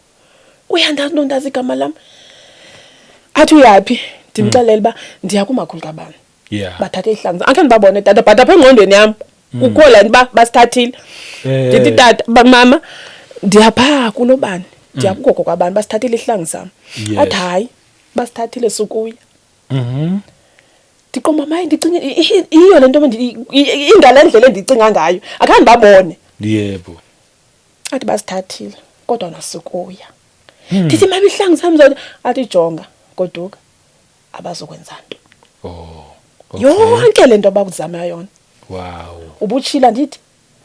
Uyandazi nondazi igama lam. Athi uyaphi? Ndimxelele uba ndiya kumakhulu kabani. Bathathe ihlangu. Akhe ndibabone tata, but apha engqondweni yam kukho laa nto uba basithathile. Ndithi tata, mama, ndiya phaa kulo bani. Ndiya kugogo kwabani, basithathile ihlangu sam. Athi hayi, basithathile sukuya. Ndiqonda mama, hayi, ndicinge iyiyo le nto ingale ndlela endicinga ngayo. Akhange ndibabone. Athi basithathile kodwa nasukuya. Ndithi mama, ihlangu sam zona. Athi jonga, goduka. Abazokwenza nto. Oh. Okay. Yonke le nto abakuzama yona. Wow. Ubutshila ndithi.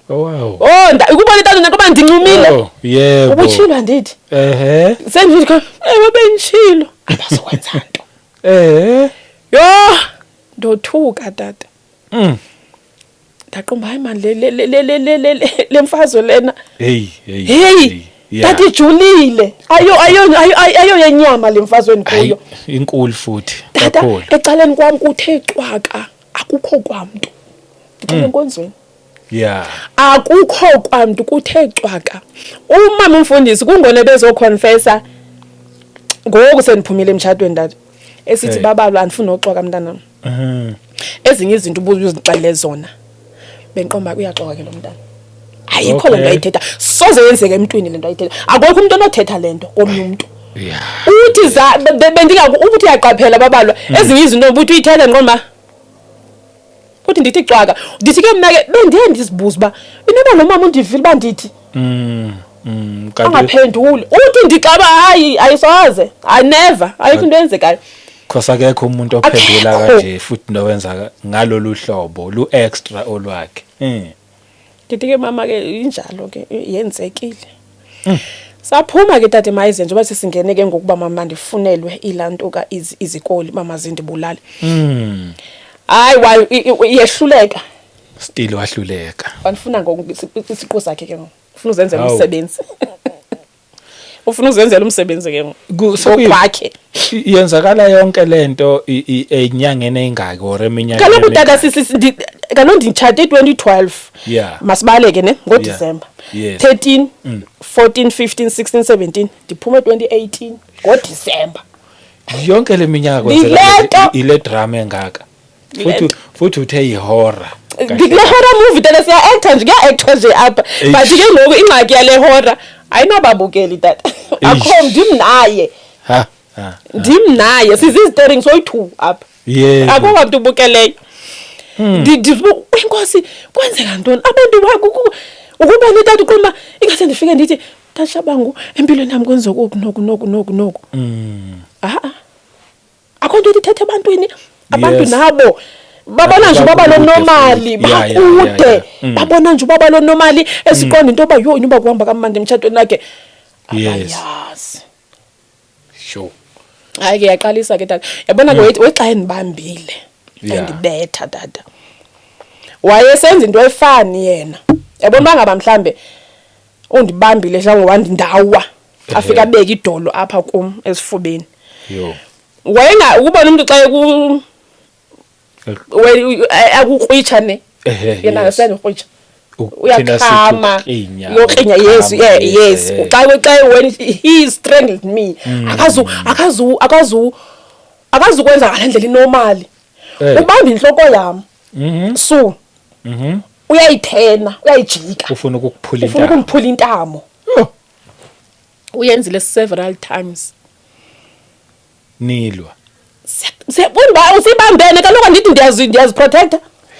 Oh, wow. Oh, ukubona intando nokuba ndincumile. Oh, yebo. Ubutshilwa ndithi. Sendithi kho, ewe benditshilo. Abazokwenza nto. Yho, ndothuka tata. Ndaqomba hayi man, le mfazwe lena. Hey, hey. Hey. Yeah. Tata ijulile. Ayo, ayo, ayo, ayo yenyama le mfazwe endikuyo. Hayi, inkulu futhi Tata, kakhulu. ecaleni kwam kuthe cwaka, akukho kwamntu. Ndicela enkonzweni. Akukho kwamntu, kuthe cwaka. Umama umfundisi kungone bezoconfessa ngoku sendiphumile emtshatweni tata. Esithi babalwa andifuni noxoka mntanam. Ezinye izinto ubuye uzixelele zona. Bendiqonda uba uyaxoka ke lo mntana. Ayikho le nto ayithetha. Soze yenzeke emntwini le nto ayithetha. Akukho umuntu onothetha le nto komnye umntu. Uthi za, be, be, bendingaku, uthi uyaqaphela babalwa. Ezinye izinto ubuthi uyithetha ndiqonda uba uthi ndithi cwaka. Ndithi ke mna ke bendiye ndizibuze uba inoba lo mama undivile uba ndithi. Kanti Angaphenduli. Uthi ndixaba hayi ayisoze. I never. Ayikho into eyenzekayo. Khosa akekho umuntu ophendula Akekho. kanje futhi nowenza ngalolu hlobo lu extra olwakhe. Ndithi ke mama ke injalo ke yenzekile. Saphuma ke tata emayizeni njengoba sesingene ke ngokuba mama ndifunelwe ilantuka izikoli mama zindibulale. Hayi, iyehluleka. Still wahluleka. Wandifuna ngoku isiqu sakhe ke ngoku. Ufuna uzenzela Hawu. umsebenzi. Ufuna uzenzela umsebenzi ke ngoku. Ngokwakhe. Yenzakala yonke lento enyangeni engaki or eminyakeni Kaloku emingaki? tata, kaloku nditshate 2012. Masibaleke ne ngoDecember. 13, 14, 15, 16, 17 ndiphume 2018 ngoDecember. Yonke le minyaka kwenzeka Ndilento. ile drama engaka. Ndilento. Futhi uthe ihorror. Ndikule horror movie tata, siya actor nje, kuya actor nje apha. Eish. But ke ngoku ingxaki yale horror ayinababukeli tata. Eish. Akho ndimnaye. Ha, ha, ha. Ndimnaye, sizizitering soyi-2 apha. Yebo. Akho bantu ubukeleyo. Inkosi kwenzeka ntoni? Abantu Ukuba nitata uqonda uba ingase ndifike ndithi tashabangu empilweni yam kwenzeka oku noku noku noku noku. Ha-a. Akho nto ithetha ebantwini. Abantu nabo babona nje ubaba lonomali bakude. Babona nje ubaba lonomali esiqonda into yoba yho inoba kuhamba kamandi emtshatweni wakhe. Abayazi. Sure. Hayi ke yaqalisa ke tata. Yabona ke wexa endibambile. Endibetha tata. Wayesenza into efani yena. Yabona uba ngaba mhlambe undibambile mhlawumbe wandindawa. Afika abeke idolo apha kum esifubeni. Yho. Wayenga ukubona umuntu xa eku akukrwitsha ne. Yena akasendokrwitsha. Uyakhama uyokrinya yes yeah yes xa when he strangled me akazu akazu akazu akazukwenza ngale ndlela inormali ubamba inhloko yam so uyayithena uyayijika ufuna ukukuphula ufuna ukundiphula intamo uyenzile several times Nilwa. Siyabona usibambene kaloku andithi ndiyazi ndiyaziprotecta.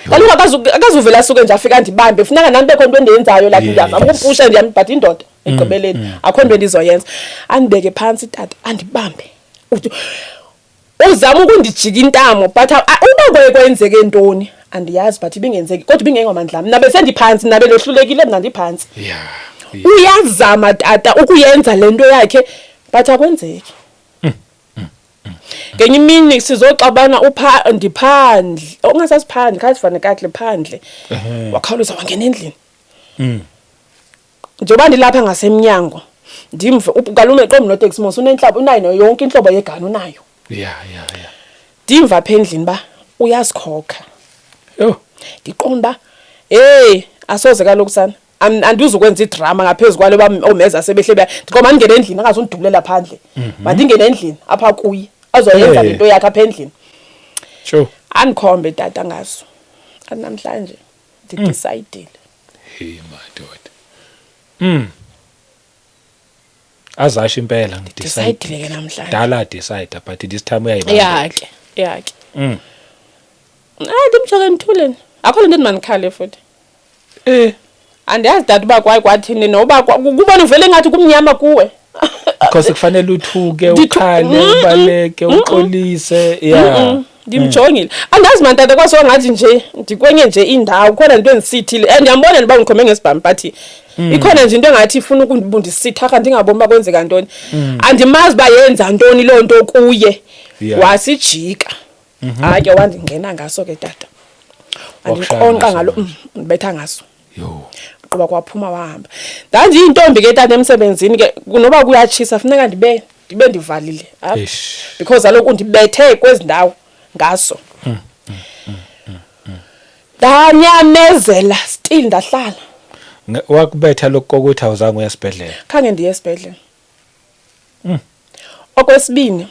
Kaloku akazuvela asuke nje afika andibambe. Funeka nami bekho into endiyenzayo like ndiyazama ukumpusha ndiyambhatha indoda ekugqibeleni. Akho nto endizoyenza. Andibeke phantsi tata andibambe. Uthi uzama ukundijika intamo but uba kuye kwenzeke ntoni andiyazi but ibingenzeki kodwa ibingengamandla am. Mna besendiphantsi mna bendohlulekile mna ndiphantsi. Uyazama tata ukuyenza le nto yakhe but akwenzeki. Ngenye imini sizoxabana upha ndiphandle ungasasiphandle khasifane kakuhle phandle wakhawuleza wangena endlini njengoba ndilapha ngasemnyango ndimve kalume qombi noteksi mos unentlabo unayo yonke intlobo yegani unayo yeah. Ndimva apha endlini uba uyazikhokha. Yho. Ndiqonda uba heyi asoze kaloku sana andizukwenza idrama ngaphezu kwale uba oomeza sebehle beya. Ndiqonda mandingene endlini angazundidubulela phandle. Mandingene endlini apha kuye azoyenza le nto yakhe apha endlini. Sure. Andikhombe tata ngaso. Athi namhlanje ndidisayidile. Hey madoda. Azasho impela ngidecide ke namhlanje. Dala decide but this time uyayibamba. Yeah ke. Yeah ke. Ah ndimjonge ndithule. Akho lento endimandikhale futhi. Andiyazi tata uba kwaye kwathini noba kubona uvele ngathi kumnyama kuwe. Because kufanele uthuke ukhale ubaleke uxolise yeah. Ndimjongile. Andazi man tata kwase ngathi nje ndikwenye nje indawo khona into endisithile. And ndiyambona uba undikhombe ngesibhamu but ikhona nje into engathi ifuna ukundisitha ndingaboni uba kwenzeka ntoni. Andimazi uba yenza ntoni loo nto kuye. Wasijika. Hayi ke wandingena ngaso ke tata. Wandinqonqa ngalo ndibetha ngaso. Yho. Gqiba kwaphuma wahamba. Ndandiyintombi ke tata emsebenzini ke noba kuyatshisa funeka ndibe ndivalile apha. Because kaloku undibethe kwezi ndawo ngaso. Ndanyamezela still ndahlala. Wakubetha lokho kokuthi awuzange uye esibhedlela? Khange ndiye esibhedlela. Okwesibini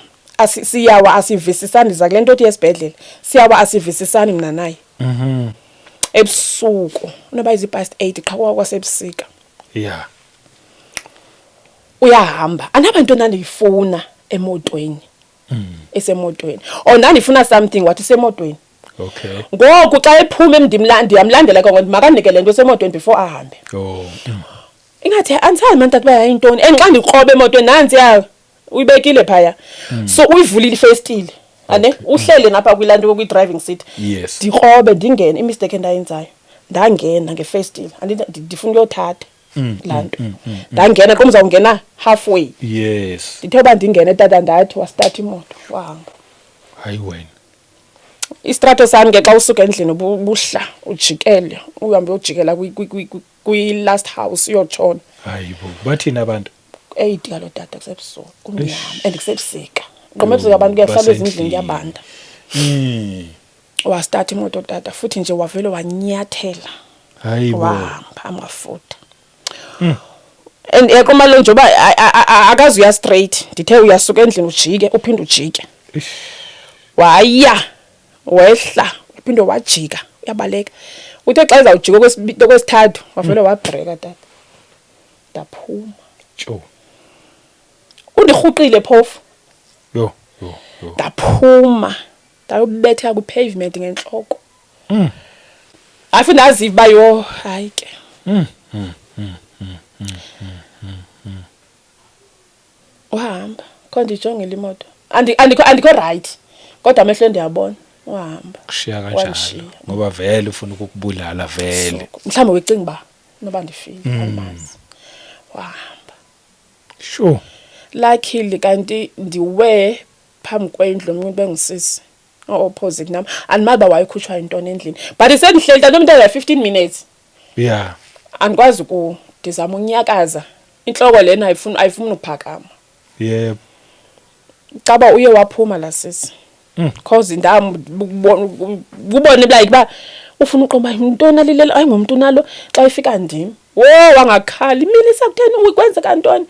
siyawa asivisisani ndiza kule nto othi esibhedlela. Siyawa asivisisani mna naye. Ebusuku noba izi past 8 qha kwasebusika. Yeah. Uyahamba. Anaba into ndandiyifuna emotweni. Esemotweni. Or ndandifuna something wathi isemotweni. Okay. Ngoku xa ephuma ndiyamlandela ke ngoku makanike le nto esemotweni before ahambe. Oh. Ingathi andisazi mani tata uba yayintoni. And xa ndikrobe emotweni nantsiya uyibekile phaya. So uyivulile ifestile. Ane uhlele ngapha kwilanto kwi-driving seat. Yes. Ndikrobe ndingene imistake endayenzayo. Ndangena ngefestile. Ndifuna uyothatha laa nto. Ndangena qo uzawungena halfway. Yes. Ndithe uba ndingene tata ndathi wasithatha imoto wahamba. Hayi wena. Istrato sami ke xa usuka endlini ubuhla ujikele uhambe uyojikela kwi-last house uyotshona. Hayi bo, bathini abantu? 8 kalo tata kusebusuku kumnyama and kusebusika. Qoma ebusuku abantu kuyahlala ezindlini kuyabanda. Wasithatha imoto tata futhi nje wavele wanyathela. Hayi bo. Wahamba amafutha. And yaqoma lo njengoba akazi uya straight. Ndithe uyasuka endlini ujike uphinde ujike. Waya wehla uphinde wajika uyabaleka. Uthe xa ezawujika okwesithathu wavele wabreka tata. Ndaphuma. Tjo. Undirhuqile phofu. Yho, yho, yho. Ndaphuma ndayobetheka kwi-pavement ngentloko. Hayi futhi ndaziva uba yho hayi ke. Wahamba kho ndijongile imoto, andikho right, kodwa amehlo ndiyabona wahamba. Kushiya kanjalo. Wandishiya. Ngoba vele ufuna ukukubulala vele. So, mhlawumbe wecinga uba noba ndifile, andimazi. Wahamba. Sure. Luckily kanti ndiwe phambi kwendlu omnye umntu engusisi o-opposite nam, andimazi uba wayekhutshwa yintoni endlini, but sendihleli tata umntu 15 minutes. Andikwazi ku ndizama unyakaza intloko lena ayifuni ukuphakama. Caba uye waphuma la sisi. Cause ndam kubone like ba ufuna uqomba yintoni alilela, ayi ngumntu nalo xa ifika ndim. Wo wangakhali Milisa kutheni ukwenzeka ntoni?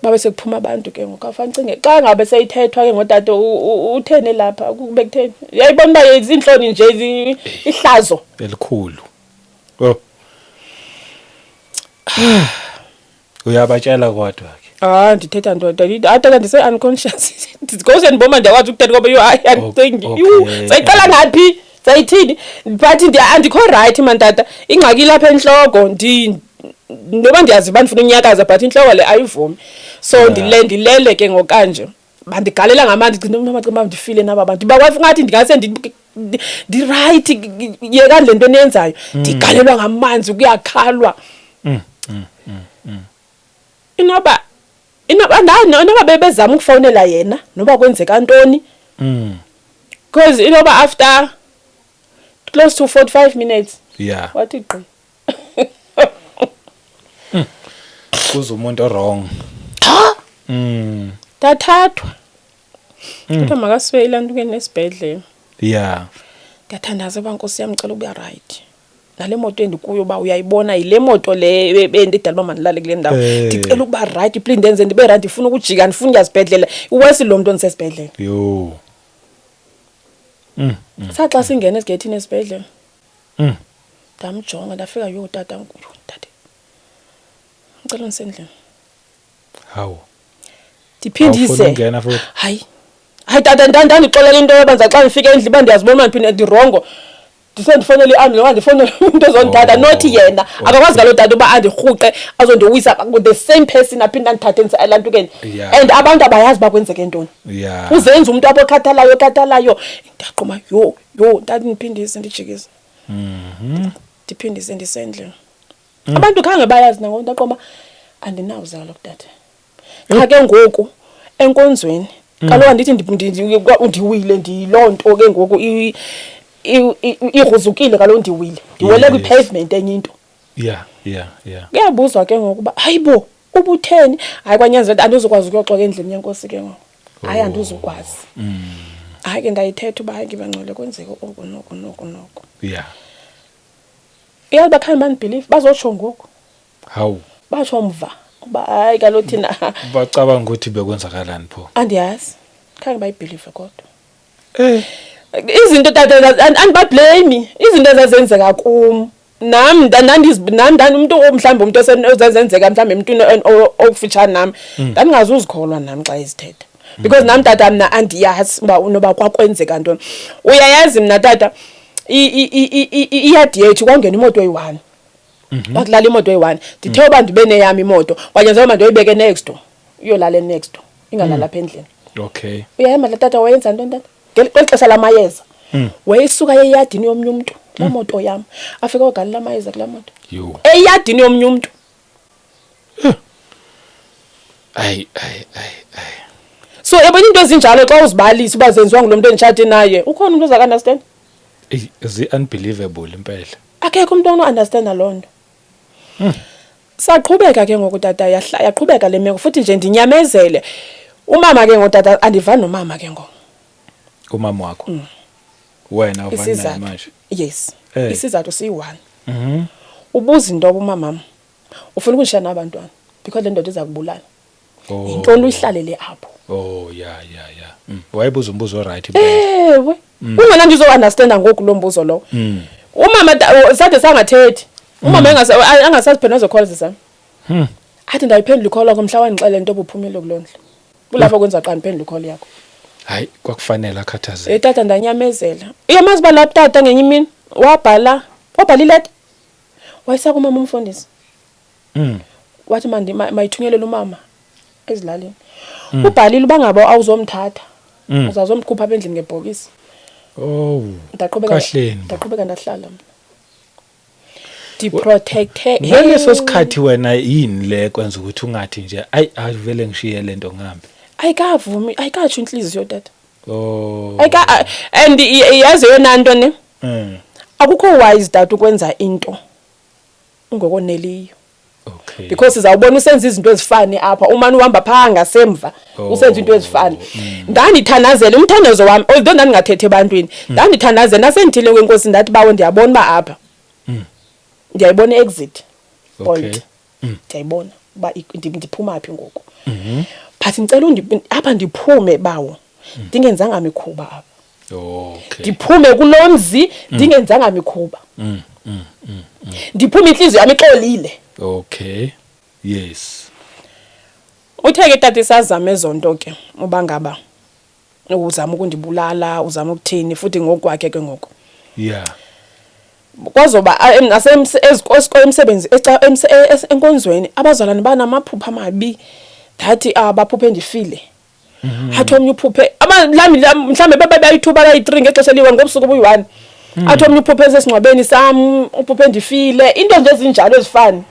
Babe sekuphuma abantu ke ngoku, afana cinge xa ngabe seyithethwa ke ngotata utheni lapha kube kutheni. Uyayibona uba izinhloni nje ihlazo elikhulu. Oh. Uyabatshela kodwa ke. Ah, ndithetha ndoda. Hayi tata ndise unconscious. Because ndiboma ndiyakwazi ukuthetha ngoba yo hayi andicingi. Yhu, sayiqala ngaphi? Sayithini? But andikho right man tata. Ingxaki ilapha enhloko. Ndi noba ndiyazi uba ndifuna unyakaza but inhloko le ayivumi. So ndilele ke ngokanje. Bandigalela ngamanzi, gcina umama cima ndifile naba bantu. Bakwazi ngathi ndingase ndi right, yekani le nto eniyenzayo. Ndigalelwa ngamanzi kuyakhalwa. Inoba bebezama ukufowunela yena noba kwenzeka ntoni. Because inoba after close to 45 minutes. Wathi gqi. Kuze umuntu wrong. Ha? Ndathathwa. Kodwa makasiwe ilantukeni esibhedlela. Ndiyathandaza uba Nkosi yam ngicela ukuba right. Nale moto endikuyo uba uyayibona yile moto le bendidala uba mandilale kule ndawo. Ndicela ukuba right, please ndenze ndibe right, ndifuna ukujika, ndifuna ukuya esibhedlela. Iwesi lo mntu ondisesibhedlela. Yho. Saxa singena esigeyithini esibhedlela. Ndamjonga ndafika yho tata, yho tata. Ngicela undisendlini. Hawu. Ndiphindise. Awufuni ukungena futhi? Hayi. Hayi tata, ndandixolela into yoba ndiza xa ndifika endlini uba ndiyazibona ndiphinde ndirongo. Ndise ndifonele i-ambulance okanye ndifonele umntu ozondithatha, not yena. Akakwazi kaloku tata uba andirhuqe azondiwisa the same person aphinde andithathe endise elantukeni. And abantu abayazi uba kwenzeke ntoni. Uzenza umntu apho okhathalayo, okhathalayo. Ndaqoma yho, yho, ndathi ndiphindise ndijikise. Ndiphindise ndisendlini. Abantu khange bayazi nangoku, ndaqoma andinawuzala kutata. Qha ke ngoku enkonzweni kaloku andithi ndiwile, ndiyiloo nto ke ngoku igruzukile kaloku ndiwile. Ndiwele kwi-pavement enye into. Kuyabuzwa ke ngoku uba hayibo ubutheni? Hayi kwanyanzeleka andizukwazi ukuyoxoka endlini yenkosi ke ngoku. Hayi andizukwazi. Hayi ke ndayithetha uba hayi ke bangcwele kwenzeke oku noku noku noku. Uyazi uba khange bandibhilive, bazotsho ngoku. Hawu. Batsho mva uba hayi kaloku thina. Bacabanga ukuthi bekwenzakalani pho? Andiyazi. Khange bayibhilive kodwa. Izinto tata andibablame, izinto ezazenzeka kum. Nam nam umntu mhlawumbi umntu ezazenzeka mhlawumbi emntwini okufutshane nam, ndandingazuzikholwa nam xa ezithetha. Because nam tata mna andiyazi uba unoba kwakwenzeka ntoni. Uyayazi mna tata iyadi yethu kwangena imoto eyi-1. Kwakulala imoto eyi-1. Ndithe uba ndibe neyam imoto, kwanyanzeleka uba ndiyoyibeke next door. Uyolala next door, ingalali apha endlini. Uyahamba la tata wayenza ntoni tata? Kweli xesha lamayeza. Wayesuka eyadini yomnye umntu, laa moto yam. Afike wagalela amayeza kulaa moto. Yho. Eyadini yomnye umntu. Ayi, ayi, ayi, ayi. So yabona into ezinjalo xa uzibalisa uba zenziwa ngulo mntu enditshate naye, ukhona umntu oza ku-understand? Eyi, zi-unbelievable impela. Akekho umntu ono-understanda loo nto. Saqhubeka ke ngoku tata, yaqhubeka le meko futhi nje ndinyamezele. Umama ke ngoku tata, andivani nomama ke ngoku. Umama wakho? Wena awuvani naye Isizathu. manje? Yes. Isizathu siyi-1. Ubuza into yoba umamam ufuna ukundishiya nabantwana because le ndoda iza kubulala. Yintoni uyihlalele apho? Oh, yeah, yeah, yeah. Wayebuza umbuzo oright impela. Ewe. Kungona ndizo-understanda ngoku lo mbuzo lowo. Umama sade sangathethi. Umama angasaziphendula ezo calls zam. Athi ndayiphendula i-call yakho mhla wandixelela into obuphumile kuloo ndlu. Kulapho kwenza xa ndiphendula i-call yakho. Hayi, kwakufanele akhathazeke. Tata ndanyamezela. Uyamazi uba laa tata ngenye imini wabhala ileta. Wayisa kumama umfundisi. Wathi mayithunyelele umama ezilalini. Ubhalile uba ngaba awuzomthatha. Uzazomkhupha apha endlini ngebhokisi. Oh. Ndaqhubeka Kahleni bo. ndaqhubeka ndahlala mna. Ndiprotecte. Ngaleso sikhathi wena yini le kwenza ukuthi ungathi nje ayi avele ngishiye lento ngihambe? Ayikavumi, ayikatsho inhliziyo tata. Oh. Ayika and yazi yona nto ne. Akukho wise tata ukwenza into ungokoneliyo. Okay. Because sizawubona usenza izinto ezifani apha, umane uhamba phaa ngasemva usenza into ezifani. Ndandithandazela umthandazo wami, although ndandingathethi ebantwini, ndandithandazela ndasendithile kwenkosi ndathi bawo ndiyabona uba apha. Ndiyayibona i-exit point. Ndiyayibona uba ndiphuma phi ngoku. But ngicela apha ndiphume bawo. Ndingenzanga mikhuba apha. Okay. Ndiphume kulomzi ndingenzanga mikhuba. Ndiphume inhliziyo yami ixolile. Okay. Yes. Uthe ke tata isazama ezonto ke uba ngaba uzama ukundibulala, uzama ukuthini futhi ngokwakhe ke ngoku. Yeah. Kwazoba emsebenzi enkonzweni abazalwane banamaphupha amabi ndathi baphuphe ndifile. Athi omnye uphuphe lami mhlambe bebe bayithuba bayi-3 ngexesha eliyi-1 ngobusuku obuyi-1. Athi omnye uphuphe esesingcwabeni sam, uphuphe ndifile, into nje ezinjalo ezifani.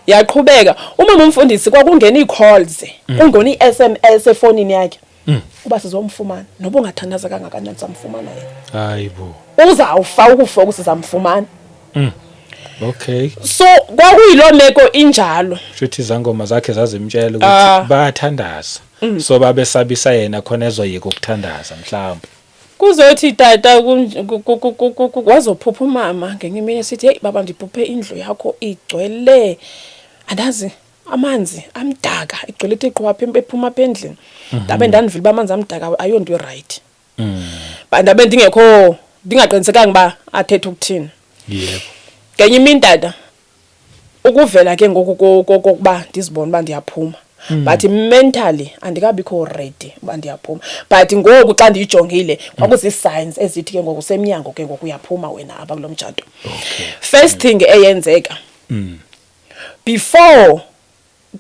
Yaqhubeka umama umfundisi kwakungena ii-calls, kungena ii-SMS efonini yakhe. Uba sizomfumana noba ungathandaza kangakanani samfumana yena. Hayibo. Uzawufa ukufa okusizamfumana. Okay. So kwakuyiloo meko injalo. Shuthi izangoma zakhe zazimtshela ukuthi bayathandaza. So babesabisa yena khona ezoyeka ukuthandaza mhlawumbe. Kuzothi tata wazophupha umama ngenye imini esithi hey baba ndiphuphe indlu yakho igcwele andazi amanzi amdaka igcwele ithi qwa ephuma apha endlini. Ndabe ndandivile uba amanzi amdaka ayonto i-right. Ndabe ndingekho ndingaqinisekanga uba athetha ukuthini. Yebo. Ngenye imini tata ukuvela ke ngoku kokuba ndizibone uba ndiyaphuma. But mentally andikabikho ready uba ndiyaphuma. But ngoku xa ndiyijongile kwakuzi-signs ezithi ke ngoku semnyango ke ngoku uyaphuma wena apha kulo mtshato. Okay. First thing eyenzeka before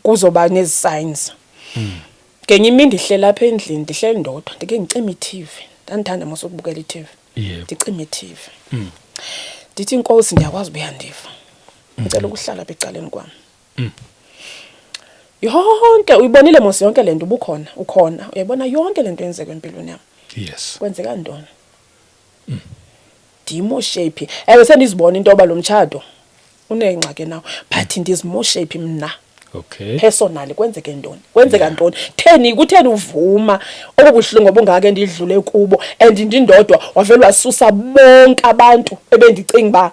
kuzoba nezi signs. Ngenye imini ndihleli apha endlini, ndihleli ndodwa, ndike ndicime i-TV. Ndandithanda mos ukubukela i-TV. Yebo. Ndicime i-TV. Ndithi inkosi ndiyakwazi uba uyandiva. Ngicela ukuhlala apha ecaleni kwam. Yonke uyibonile mos yonke le nto ubukhona, ukhona. Uyayibona yonke le nto yenzeka empilweni yam. Yes. Kwenzeka ntoni? Ndiyimoshe phi? Ewe sendizibona into yoba lo mtshato uneengxaki nawo, but ndizimoshe phi mna? Okay. Personally kwenzeke ntoni? Kwenzeka ntoni? Theni kutheni uvuma obubuhlungu obungaka endidlule kubo and ndindodwa wavele wasusa bonke abantu ebendicinga uba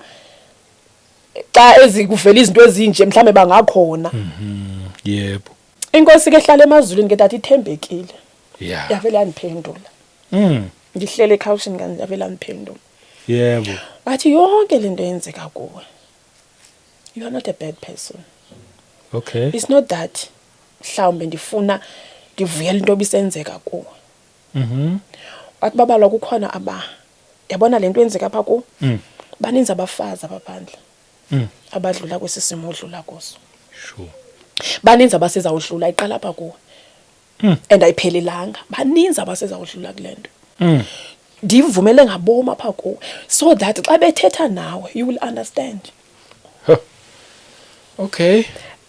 xa ezikuvela izinto ezinje mhlambe bangakhona. Yebo. Inkosi ke ehlala emazulwini ke tata ithembekile. Yeah. Yavele yandiphendula. Ndihlele ekhawushini kanje yavele yandiphendula. Yebo. Wathi yonke le nto yenzeka kuwe. You are not a bad person. Okay. It's not that mhlawumbe ndifuna ndivuyele into obisenzeka kuwe. Wathi babalwa kukhona aba yabona le nto yenzeka apha ku. Baninzi abafazi apha phandle. Abadlula kwesi simo odlula kuso. Sure. Baninzi abasezawudlula iqala apha kuwe. And ayiphelelanga. Baninzi abasezawudlula kule nto. Ndivumele ngabom apha kuwe so that xa bethetha nawe you will understand. Huh. Okay.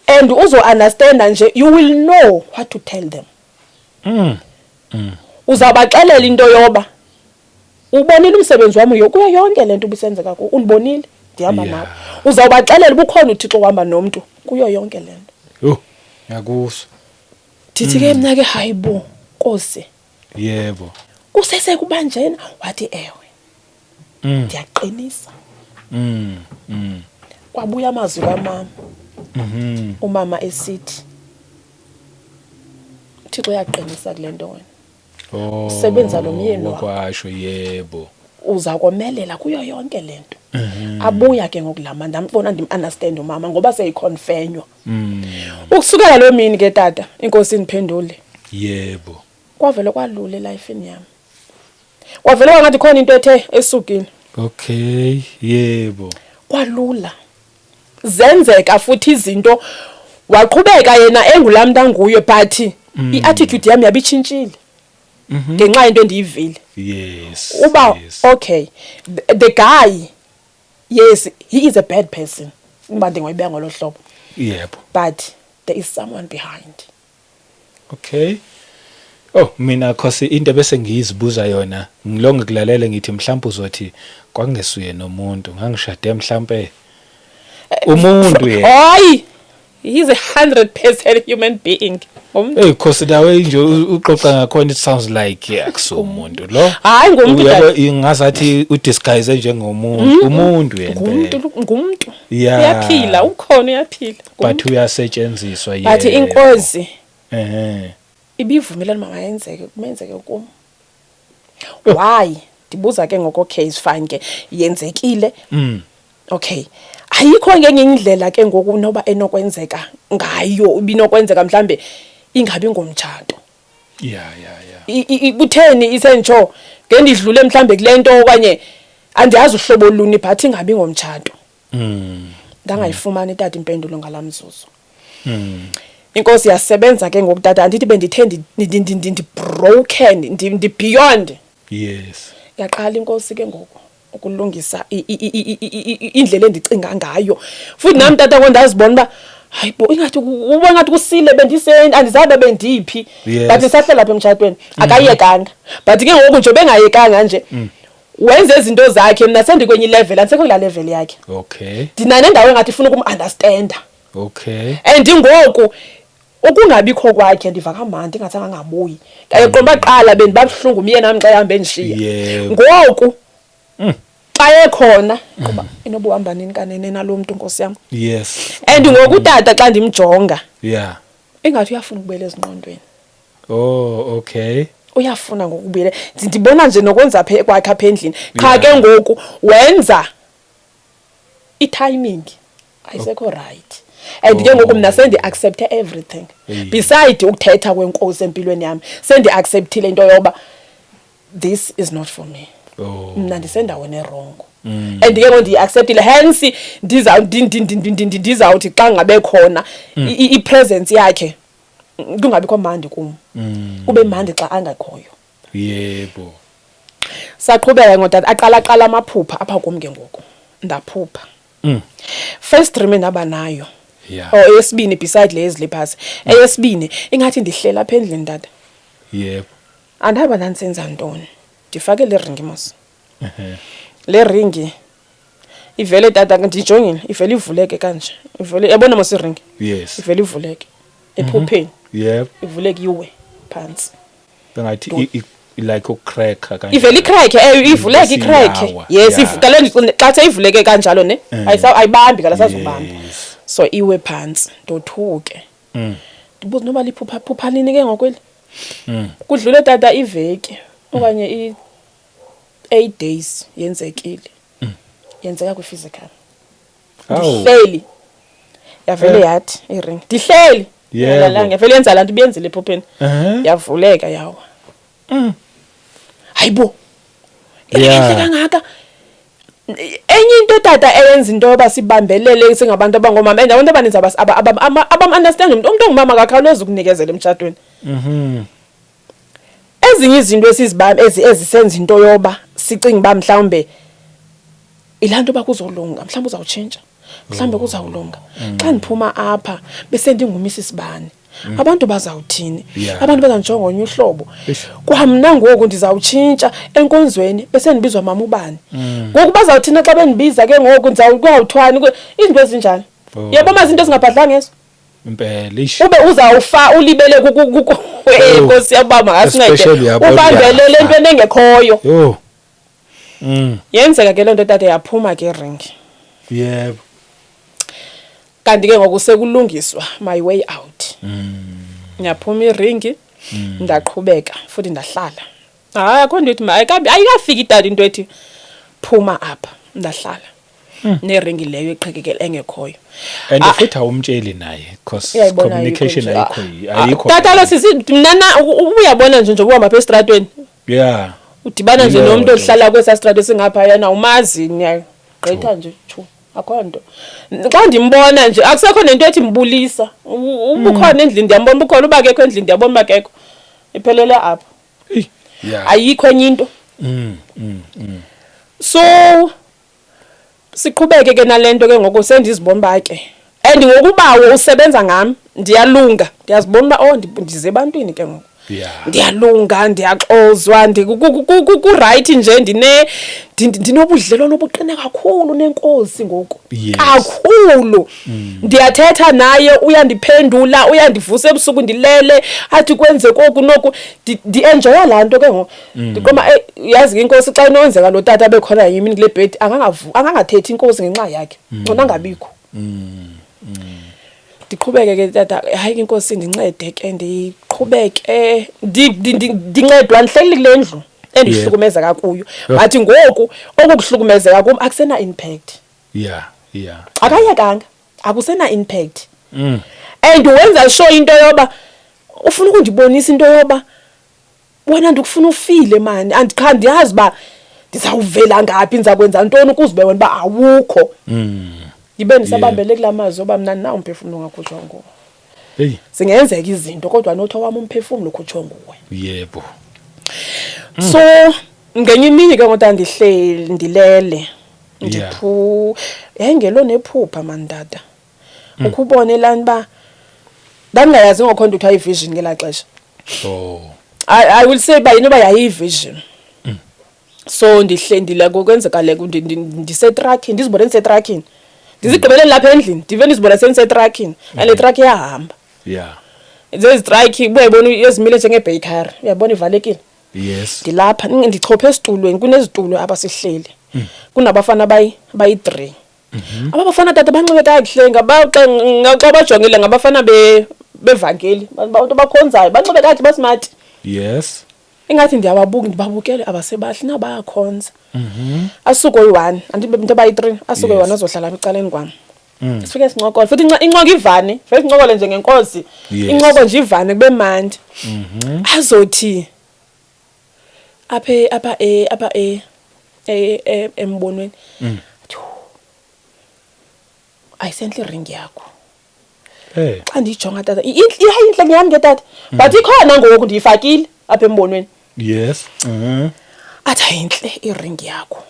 And uzo understand nje you will know what to tell them. Uzabaxelela into yoba ubonile umsebenzi wami kuyo yonke lento ubisenzeka ku undibonile ndihamba nawe. Uzawubaxelela ubukhona uThixo uhamba nomuntu kuyo yonke lento. Yo, ngiyakuzwa. Ndithi ke mina ke hayibo Nkosi. Yebo. Kusese kubanjena wathi ewe. Ndiyaqinisa. Kwabuya amazwi kamama. Umama esithi uThixo uyaqinisa kule nto wena. Oh. Usebenza lo myeni wakho. Kwasho yebo. Uza komelela kuyo yonke lento. Abuya ke ngokulama ndambona ndim-understand umama ngoba seyiconfirmwa. Ukusukela lo mini ke tata inkosi indiphendule. Yebo. Kwavele kwalula elifini yami. Kwavele kwangathi khona into ethe esukile. Okay, yebo. Kwalula. Zenzeka futhi izinto, waqhubeka yena engulaa mntu anguye, but i-attitude yam yabitshintshile ngenxa yento endiyivile. Uba okay, the guy, yes, he is a bad person, uba ndingoyibeka ngolo hlobo, but there is someone behind. Okay. Oh, mina khosi into bese ngiyizibuza yona, ngilonge kulalele, ngithi mhlawumbe uzothi kwakungesuye nomuntu, ngangishade mhlambe umuntu yena. Hayi, he's 100% human being. Ngumntu. Hey khosi, dawe nje uxoxa ngakhona, it sounds like akusumuntu lo. Hayi, ngumntu. Uyabo, Tata. Ingazathi udisguise njengomuntu, umuntu yena. Ngumntu, ngumntu. Uyaphila, ukhona, uyaphila. But uyasetshenziswa. But inkosi ibivumelana mayenzeke, kumenzeke kum. Why ndibuza ke ngoko? Okay, is fine ke, yenzekile. Okay, ayikho ngenye indlela ke ngoku noba enokwenzeka ngayo, ibinokwenzeka mhlambe ingabi ngomtshato? Yeah. Kutheni isentsho ngendidlule mhlambe kule nto, okanye andiyazi uhlobo luni, but ingabi ngomtshato? Ndangayifumani, tata, impendulo ngalaa mzuzu. Inkosi yasebenza ke ngoku, tata. Andithi bendithe ndi-broken, ndi-beyond? Yaqala inkosi ke ngoku ukulungisa indlela endicinga ngayo futhi nam, tata. Ngo ndazibona uba hayi bo, ingathi uba ngathi kusile bendise, andizabe bendiphi. But ndisahlela apha emtshatweni, akayekanga, but ke ngoku nje bengayekanga nje, wenze izinto zakhe, mna sendikwenye ilevel, andisekho kulaa level yakhe. Ndinanendawo engathi ifuna ukum-understanda. And ngoku ukungabikho kwakhe ndiva kamandi, ingathi angangabuyi. Kanye qomba qala bendibabuhlungu umyeni wam xa ehambe endishiya. Ngoku xa ekhona, kuba inoba uhamba nini kanene nalo mntu, nkosi yam. And ngoku utata xa ndimjonga, ingathi uyafuna ukubuyela ezingqondweni. Oh, okay. Uyafuna ngokubuyela. Ndibona nje nokwenza apha kwakhe apha endlini. Qha ke ngoku wenza i-timing ayisekho right. And ke ngoku mna sendi-accepte everything. Beside ukuthetha kwenkosi empilweni yami, sendi-acceptile into yoba this is not for me. Mna ndisendaweni e-wrong. And ke ngoku ndiyi-acceptile, hence ndizawuthi xa ngabe khona i-presence yakhe kungabikho mandi kum. Kube mandi xa angekhoyo. Saqhubeka ngotata, aqala qala amaphupha apha kum ke ngoku. Ndaphupha. First dream endaba nayo. Oh, eyesibini beside le yeziliphasi. Eyesibini ingathi ndihlela apha endlini, tata. Andaba ndandisenza ntoni. Ndifake le ringi mos. Le ringi ivele, tata, ndijongile, ivele ivuleke kanje. Ivele, yabona mos iringi? Yes. Ivele ivuleke. Ephupheni. Ivuleke iwe phansi. Bengathi like ukucracker kanje. Ivele icrack, ivuleke, icrack. Isiyawa. Yes, kaloku xa seyivuleke kanjalo ne, ayibambi kaloku, asazubamba. So iwe phantsi, ndothuke. Ndibuza noba liphupha phupha nini ke ngokweli. Kudlule, tata, iveki okanye i-8 days yenzekile. Yenzeka kwi-physical. Awu. Ndihleli. Yavele yathi iring. Ndihleli. Yalalanga, yavele yenza laa nto ibiyenzile ephupheni. Yavuleka yawa. Hayibo. Inhle kangaka. Enye into, tata, eyenza into yoba sibambelele singabantu abangomama, and abantu abaninzi abam-understand umntu ongumama akakhawulezi ukunikezela emtshatweni. Ezinye izinto esizibamba ezisenza into yoba sicinga uba mhlawumbe ilaa nto uba kuzolunga, mhlawumbe uzawutshintsha, mhlawumbe kuzawulunga. Xa ndiphuma apha bese ndinguMrs bani, abantu bazawuthini? Abantu bazandijonga ngolunye uhlobo. Eish. Kwamna ngoku ndizawutshintsha enkonzweni, bese ndibizwa mama ubani. Ngoku bazawuthina xa bendibiza ke ngoku, kuyawuthwani, izinto ezinjalo. Uyabona uba zinto ezingabhadlanga ezo? Impela, ish. Ube uzawufa ulibele Nkosi yam, uba makasincede. Especially uyabona Ubambelele uyafa. entweni engekhoyo. Yho. Yenzeka ke loo nto, tata, yaphuma ke ringi. Kanti ke ngoku sekulungiswa my way out. Yaphuma iringi, ndaqhubeka futhi ndahlala. Hayi, akho nto ithi ayikafiki, tata, into ethi phuma apha, ndahlala. Neringi leyo eqhekekele engekhoyo. And Ah. futhi awumtsheli naye because Uyayibona, communication ayikho nje. ayikho, ayikho. Tata lo sisi, mna na uyabona nje njengoba uhamba apha esitratweni. Udibana nje Yileyo nomuntu nto. ohlala kwesaa strato esingaphayana, umazi, niyagqitha nje, tshu. Akho nto. Xa ndimbona nje akusekho nento ethi mbulisa. Ubukhona endlini ndiyambona ubukhona, uba akekho endlini ndiyabona uba akekho. Iphelele apho. Ayikho enye into. So siqhubeke ke nale nto ke ngoku, sendizibona uba ke and ngokubawo usebenza ngam, ndiyalunga, ndiyazibona uba oh, ndize ebantwini ke ngoku. Ndiyalunga, ndiyaxozwa, ku-right nje, ndinobudlelwane obuqine kakhulu nenkosi ngoku. Kakhulu. Ndiyathetha naye, uyandiphendula, uyandivusa ebusuku ndilele, athi kwenze koku noku. Ndi-enjoya laa nto ke ngoku. Ndiqoma, yazi ke inkosi xa inokwenzeka lo tata abekhona yimini kule bhedi, angangathethi inkosi ngenxa yakhe. Ngcono angabikho. Ndiqhubeke ke tata, hayi ke inkosi ndincede ke, ndiqhubeke, ndincedwa ndihleli kule ndlu endihlukumezeka kuyo. But ngoku oku kuhlukumezeka kum akusena impact. Akayekanga, akusena impact. And wenza sure into yoba ufuna ukundibonisa into yoba wena ndikufuna ufile mani, andiqha ndiyazi uba ndizawuvela ngaphi, ndizakwenza ntoni ukuze ube wena uba awukho. Ndibe ndisabambele kulaa mazwi oba mna ndinawo umphefumlo ongakhutshwa nguwe. Zingenzeka izinto kodwa nothi owam umphefumlo ukhutshwe nguwe. So ngenye imini ke ngoku ndihleli ndilele, yayingelo nephupha mani tata. Ukhe ubone laa nto uba ndandingayazi ngokho nto kuthiwa yi-vision ngelaa xesha. I will say uba inoba yayiyi-vision. So ndihle ndile kwenzeka le ndisetrakini, ndizibone ndisetrakini. Ndizigqibele lapha endlini, ndive ndizibona sendisetrakini and le truck iyahamba. Zezi truck uyayibona ezimile njenge-bakery, uyayibona ivalekile. Ndilapha ndichophe esitulweni, kunezitulo apha sihleli. Kunabafana abayi-3. Aba bafana tata banxibe kakuhle, xa bajongile ngabafana bevangeli, abantu abakhonzayo, banxibe kakuhle basmart. Ingathi ndiyababuka, ndibabukele abasebahle na bayakhonza. Asuke oyi-1, andibe into abayi-3, asuke oyi-1 azohlala apha ecaleni kwam. Sifike sincokole futhi incoko ivane, fike sincokole njengenkosi. Incoko nje ivane kube mandi. Azothi apha apha apha embonweni. Athi, ayisentle iringi yakho. Xa ndiyijonga tata, iyayintle nyhani ke tata. But ikhona ngoku ndiyifakile apha embonweni. Athi ayintle iringi yakho.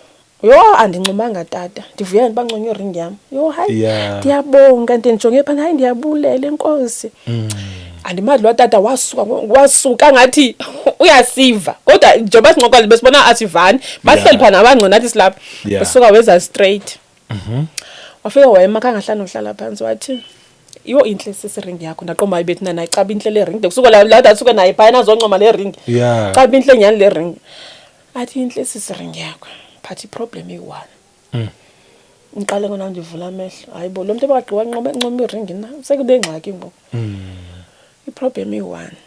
Yho, andincumanga tata. Ndivuya ndiba nconywa iringi yam. Yho, hayi. Ndiyabonga, ndijonge phana, hayi ndiyabulela enkosi. Andimazi lwa tata wasuka ngathi uyasiva. Kodwa njengoba sincokola besibona asivani. Bahleli phana abangcono nathi silapha. Besuka weza straight. Wafika wema khange ahlale nohlala phantsi wathi, yho intle sisi ring yakho. Ndaqomba hayi bethu naye caba intle le ring. Kusuka la la suka naye phayana azoncoma le ring. Caba intle nyhani le ring. Athi intle sisi ring yakho. But i-problem iyi-one. Ngiqale ngona ndivula amehlo. Hayi bo, lo muntu ebekagqiba ncoma iringi na. Sekube ngxaki ngoku. I-problem iyi-one.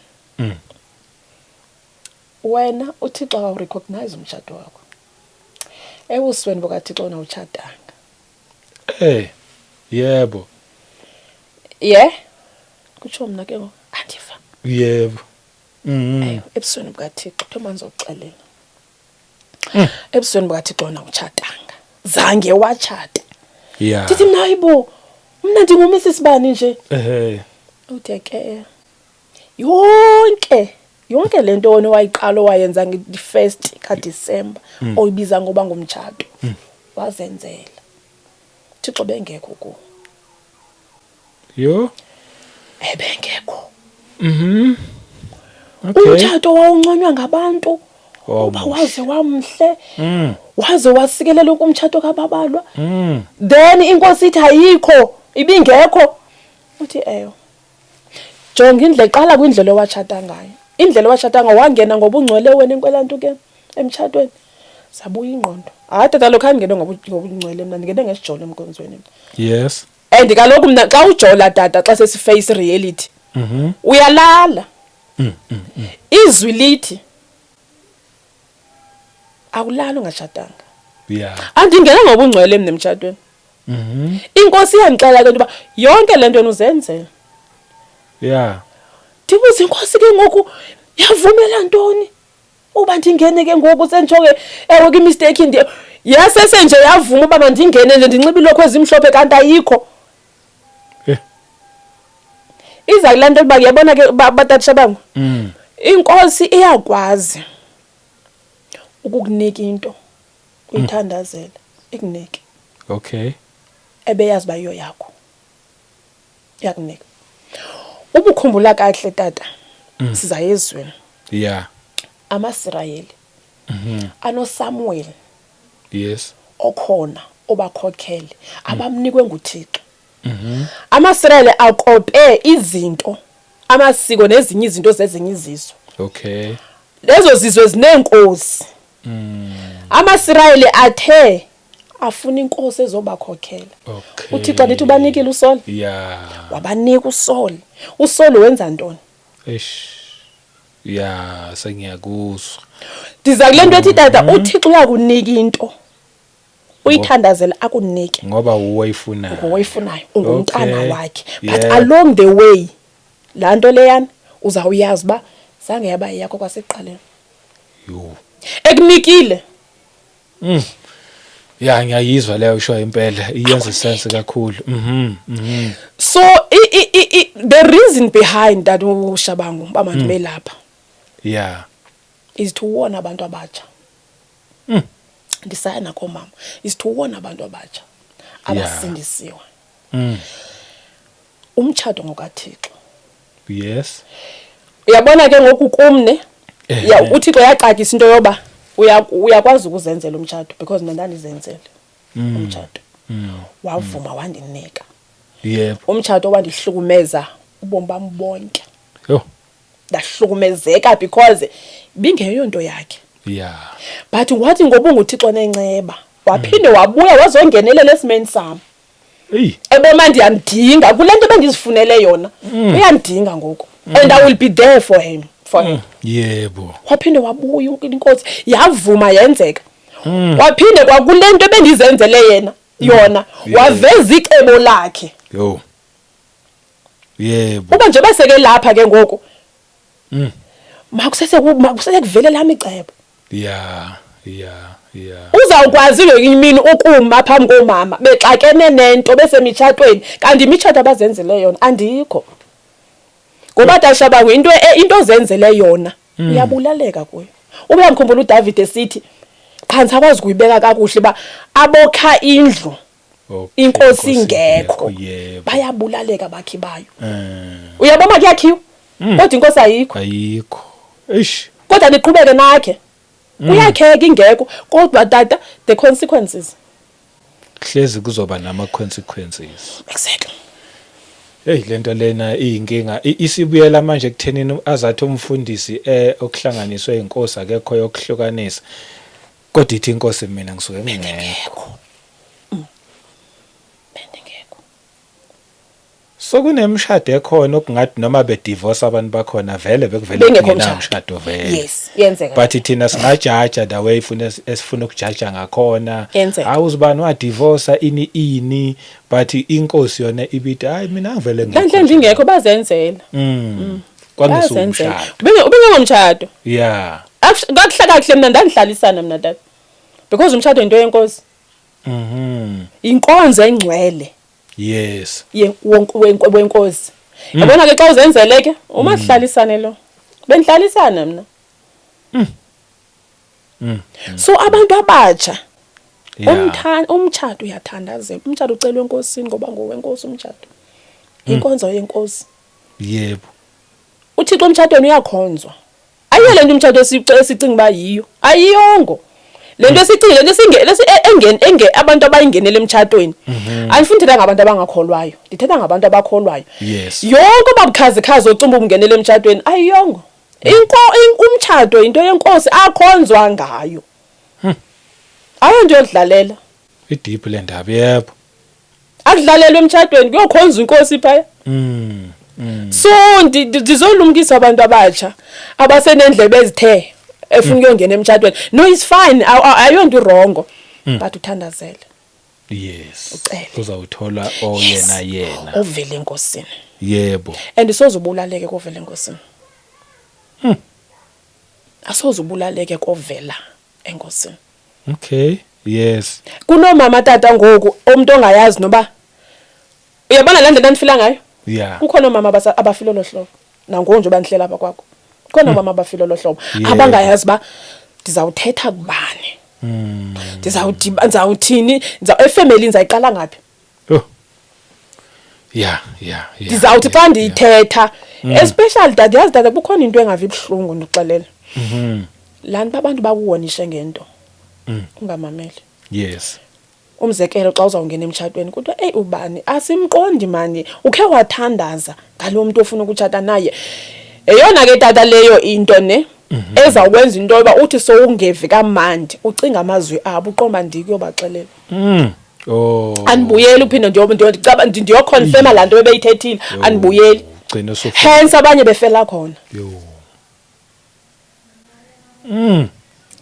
Wena uThixo akawu-recognize umtshato wakho. Ebusweni bukaThixo wena awutshatanga. Yebo. Ye? Kutsho mna ke ngoku. Andiva. Yebo. Eyo, ebusweni bukaThixo kuthiwa mandizokuxelela. Ebusweni bukaThixo wena awutshatanga. Zange watshata. Ndithi mna hayibo, mna ndinguMrs bani nje. Uthi ke yonke le nto wena owayiqala owayenza nge-1 kaDisemba oyibiza ngoba ngumtshato, wazenzela. Thixo bengekho kuwo. Yho. Ebengekho. Umtshato wawunconywa ngabantu. Uba waze wamhle. Waze wasikelela umtshato kaBabalwa. Then inkosi ithi ayikho, ibingekho. Uthi eyo. Jonga indlela, qala kwindlela owatshata ngayo. Indlela owatshata ngayo, wangena ngobungcwele wena enkwelanto ke emtshatweni. Sabuya ingqondo. Hayi tata, lokho andingene ngobungcwele mna, ndingene ngesijolo emkonzweni mna. And kaloku mna xa ujola tata, xa sesi-face reality, uyalala. Izwi lithi awulali ungatshatanga. Andingena ngobungcwele mna emtshatweni. Inkosi iyandixelela ke into yoba yonke le nto wena uzenzela. Ndibuze inkosi ke ngoku yavumela ntoni uba ndingene ke ngoku senditsho ke ewe ke mistake ndi Yasese nje yavuma uba mandingene nje ndinxibe ilokhwe ezimhlophe kanti ayikho. Iza kulaa nto yokuba uyabona ke batata Shabangu, inkosi iyakwazi ukukunika into uyithandazele ikunike. Ebeyazi uba yiyo yakho. Iyakunika. Ubukhumbula kakuhle tata, sizaya ezweni. AmaSirayeli anoSamuel. Okhona obakhokhele abamnikwe nguThixo. AmaSirayeli akope izinto, amasiko nezinye izinto zezinye izizwe. Lezo zizwe zineenkosi. AmaSirayeli athe afuna inkosi ezobakhokhela. UThixo andithi ubanikile uSaul? Wabanika uSaul. USaul wenza ntoni? Eish. Yeah, sengiyakuzwa. Ndiza kule nto ethi tata, uThixo uyakunika into. Uyithandazela akunike. Ngoba uwe oyifunayo. Nguwe oyifunayo, ungumntana wakhe. But along the way, laa nto leyana uzawuyazi uba zange yaba yeyakho kwasekuqaleni. Yho. Ekunikile. Ya, ngiyayizwa leyo sho impela, iyenza sense kakhulu. So the reason behind that uShabangu uba mandibe lapha. Is to warn abantu abatsha. Ndisaya nakoomama. Is to warn abantu abatsha abasindisiwe. Umtshato ngokaThixo. Uyabona ke ngoku kum ne? Ya, uThixo uyacacisa into yoba uyakwazi ukuzenzela umtshato because mna ndandizenzele umtshato. Wavuma wandinika. Umtshato wandihlukumeza ubomi bam bonke. Ndahlukumezeka because ibingeyonto yakhe. But wathi ngoba unguThixo nenceba, waphinde wabuya wazongenelela esimeni sam. Ebona ndiyamdinga kule nto bendizifunele yona. Uyandinga ngoku. And I will be there for him. For him. Waphinde wabuya inkosi yavuma yenzeka. Waphinde kwakule nto ebendizenzele yena yona waveza icebo lakhe. Uba nje baseke lapha ke ngoku. Makusese kuvele lami icebo. Uzawukwazi ngenye imini ukuma phambi komama bexakene nento besemitshatweni kanti imitshato abazenzele yona andikho. Ngoba Tashabangu into ozenzele yona uyabulaleka kuyo. Uyamkhumbula uDavid esithi qha ndisakwazi ukuyibeka kakuhle uba abokha indlu inkosi ingekho bayabulaleka bakhi bayo. Uyabona kuyakhiwa kodwa inkosi ayikho. Ayikho. Eish. Kodwa niqhubeke nakhe. Kuyakheka ingekho kodwa tata the consequences. Hlezi kuzoba nama consequences. Exactly. Hey lento lena iyinkinga isibuyela manje ekuthenini azathi umfundisi okuhlanganiswe inkosi akekho yokuhlukanisa. Kodwa ithi inkosi mina ngisuke ngingekho. Bendingekho. So kunemishado ekhona okungathi noma bedivorce abantu bakhona vele bekuvele Bengekho kungenamshado mshado. vele. Yes, yenzeka. But thina singajaja the way ifuna esifuna ukujaja ngakhona. Yenzeka. Hawu uzibani wa divorce ini ini but inkosi yona ibithi hayi mina ngivele ngekho. Kanhle ndingekho bazenzela. Kwangisuka Bazenzela. umshado. Ubengengomshado. Kakuhle kakuhle mina ndandihlalisana mina tata. Because umshado into yenkosi. Inkonzo engcwele. Wenkosi. Yabona ke xa uzenzele ke uma sihlalisane lo. Bendihlalisana mina. So abantu abatsha umtshato uyathandazela. Umtshato ucelwe enkosini ngoba ngowenkosi umtshato. Inkonzo yenkosi. uThixo emtshatweni uyakhonzwa. Ayiyo lento umtshato esicinga uba yiyo. Ayiyongo. Lento esicinga, lento esinge, lesi, e, engen, enge, abantu abayingenele emtshatweni. Andifuni uthetha ngabantu abangakholwayo. Ndithetha ngabantu abakholwayo. Yonke ubabukhazikhazi ocumba ukungenela emtshatweni ayiyongo. Umtshato yinto yenkosi akhonzwa ngayo. Ayonto yokudlalela. Idip le ndaba, yebo. Akudlalelwe emtshatweni, kuyokhonzwa inkosi phaya. So ndizolumkisa abantu abatsha abasenendlebe ezithe efuna ukuyongena emtshatweni. No, it's fine, ayonto irongo. But uthandazele. Ucele. Uzawuthola oyena yena. Ovele enkosini. And soze ubulaleke kovela enkosini. Asoze ubulaleke kovela enkosini. Yes. Kunoomama tata ngoku umntu ongayazi noba uyabona laa ndlela ndandifila ngayo. Kukhona oomama abafila olo hlobo nangoku nje uba ndihleli apha kwakho, kukhona oomama abafila olo hlobo abangayazi uba ndizawuthetha kubani, ndizawuthini, efemelini ndizayiqala ngaphi. Oh. Yeah. Ndizawuthi xa ndiyithetha, especially tata, yazi tata, kukhona into engavi buhlungu, ndikuxelela. Laa nto abantu bakuwonishe ngento ungamameli. Umzekelo, xa uzawungena emtshatweni kuthiwa, eyi, ubani asimqondi mani, ukhe wathandaza ngalo mntu ofuna ukutshata naye? Yeyona ke tata leyo into ne ezawukwenza into yoba uthi sowungevi kamandi, ucinga amazwi abo, uqonda uba ndikuyobaxelela. Oh. Andibuyeli uphinde ndiyoconfirma laa nto bebeyithethile, andibuyeli. Gcina usufa. Hence abanye befela khona. Yo.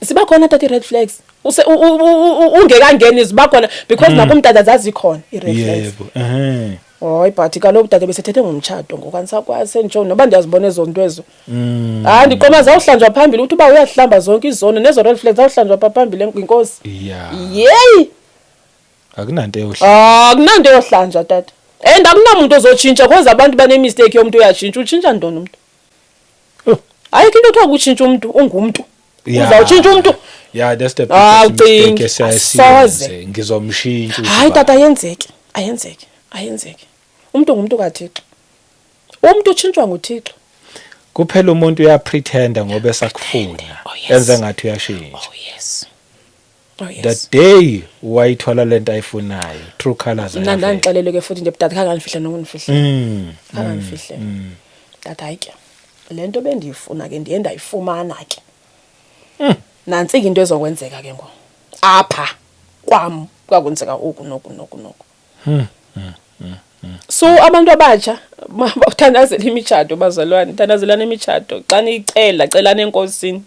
Ziba khona tata ii-red flags. Use ungekangeni ziba khona, because nakumtata zazikhona ii-red flags. Yebo. Ehhe. Hayi, but kaloku tata besithethe ngomtshato ngoku, andisakwazi, senditsho noba ndiyazibona ezo nto ezo. Hayi, ndiqoma zawuhlanjwa phambili, uthi uba uyahlamba zonke izono nezo red flags zawuhlanjwa pha phambili yinkosi. Yeyi. Akunanto eyohlanja. Ah, akunanto eyohlanjwa tata. And akunamuntu ozotshintsha, because abantu banemistake yomntu uyatshintsha. Utshintsha ntoni umntu? Oh. Ayikho into ekuthiwa kutshintsha umntu, ungumntu. Uzawutshintsha umntu? Yeah, that's the Ah, biggest mistake ucinge. esiyaye Asoze. siyenze. Ngizomshintsha uthi Hayi ba. tata, ayenzeki. Ayenzeki. Ayenzeki. Umntu ngumntu kaThixo. Umntu utshintshwa nguThixo. Kuphela umuntu uyapretenda ngoba esakufuna. Oh, yes. Enze ngathi uyashintsha. Oh yes. Oh The yes. day wayithola lento ayifunayo, true colors Mna ayavela. ndandixelele ke futhi nje, tata, khange andifihle nokundifihla. Khange andifihle. Tata, hayi ke, le nto bendiyifuna ke ndiye ndayifumana ke. Nantsi ke into ezokwenzeka ke ngoku. Apha kwam kwakwenzeka oku noku noku noku. So abantu abatsha bathandazela imitshato, bazalwane, thandazelani imitshato. Xa niyicela, celani enkosini.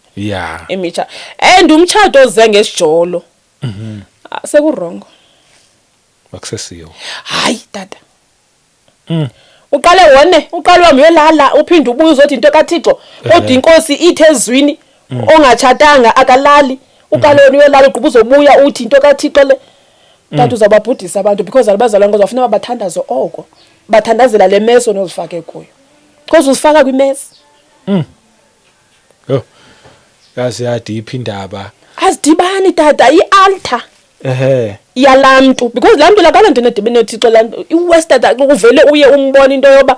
Imitshato. And umtshato oze ngesijolo. Ah, sekuwrongo. Akusesiyo. Hayi tata. Uqale wone, uqale uhambe uyolala, uphinde ubuye uzothi into kaThixo. Kodwa inkosi ithe ezwini ongatshatanga akalali. Uqale wena uyolala, ugqiba uzobuya uthi into kaThixo le. Tata, uzawubabhudisa abantu, because abazalwane bazawufuna bathandaze oko. Bathandazela le mess onozifake kuyo. Because uzifaka kwimess. Yo. Yazi yadiphi indaba. Azidibani tata, i-altar yalamntu, because laa mntu lakala nto inedibene noThixo, laa nto iwest tata, uvele uye umbone into yoba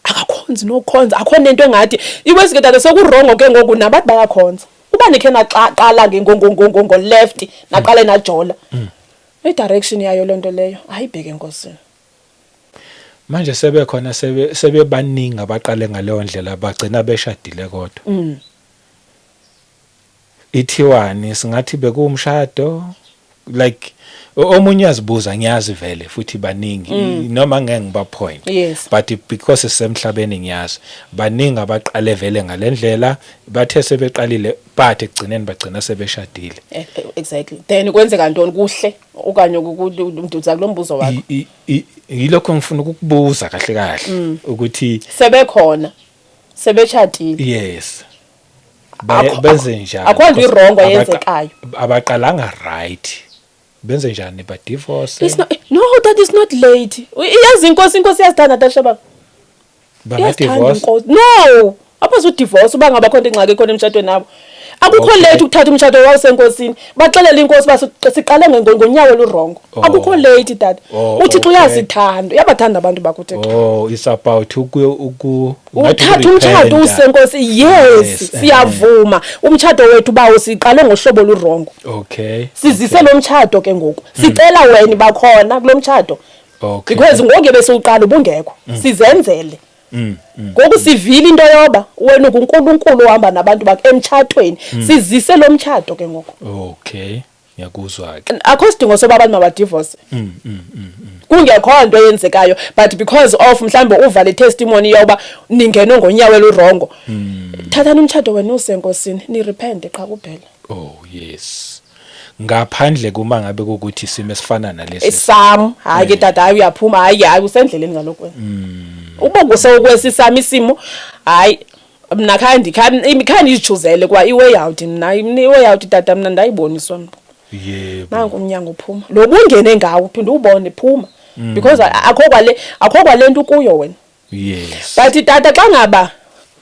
akakhonzi nokhonza, akho nento engathi iwest ke tata, sekurongo ke ngoku nabathi bayakhonza. Uba nikhe naqala ngo-left, naqale najola, i-direction yayo loo nto leyo ayibheke enkosini. Manje sebekhona sebebaningi abaqale ngaleyo ndlela bagcina beshadile kodwa. Ithiwani singathi bekuwumshado, like omunye uyazibuza, ngiyazi vele futhi baningi, noma ngeke ngiba point, but because sisemhlabeni ngiyazi baningi abaqale vele ngalendlela, bathe sebeqalile but ekugcineni bagcina sebeshadile. Exactly, then kwenzeka ntoni, kuhle okanye uza kulo mbuzo wakho? Yilokho ngifuna ukukubuza kahle kahle ukuthi sebekhona sebetshatile. Yes. Benze njani? Akho nto irongo eyenzekayo. Abaqalanga right, benze njani, ba divorce? It's not, no, that is not late. Iyazi inkosi, inkosi iyazithanda tasha. Banga Iyazithanda divorce? inkosi. No, apho udivorce uba ngaba khona ingxaki ekhona emtshatweni nabo. Akukho late ukuthatha umtshato wawusenkosini. Baxelela inkosi uba siqale ngonyawo olurongo. Akukho late tata. UThixo uyazithanda, uyabathanda abantu bakho uThixo. Oh, it's about uku ngathi Uthatha umtshato ukurepenta. usenkosi. Yes, siyavuma. Umtshato wethu bawo siqale ngohlobo olurongo. Sizise lo mtshato ke ngoku. Sicela wena bakhona kulo mtshato. Because ngoku bese uqala ubungekho. Sizenzele. Ngoku sivile into yoba wena unguNkulunkulu ohamba nabantu bakhe emtshatweni. Sizise lo mtshato ke ngoku. Okay. Ngiyakuzwa ke. Akho sidingo soba abantu mabadivorce. Kungekho nto eyenzekayo, but because of mhlambe uva le testimony yoba ningene ngonyawo olurongo. Thathani umtshato wena usenkosini, ni repent qha kuphela. Oh yes. Ngaphandle kuma ngabe kukuthi isimo esifana nalesi. Esam, hayi ke tata, hayi uyaphuma, hayi hayi usendleleni kaloku wena. Uba kusewukwesisam isimo, hayi mna khange ndizichuzele kwa i-way out mna, i-way out tata mna ndayiboniswa mna. Nanku umnyango uphuma lo bungene ngawo, uphinde ubone, phuma, because akho kwale nto kuyo wena. But tata, xa ngaba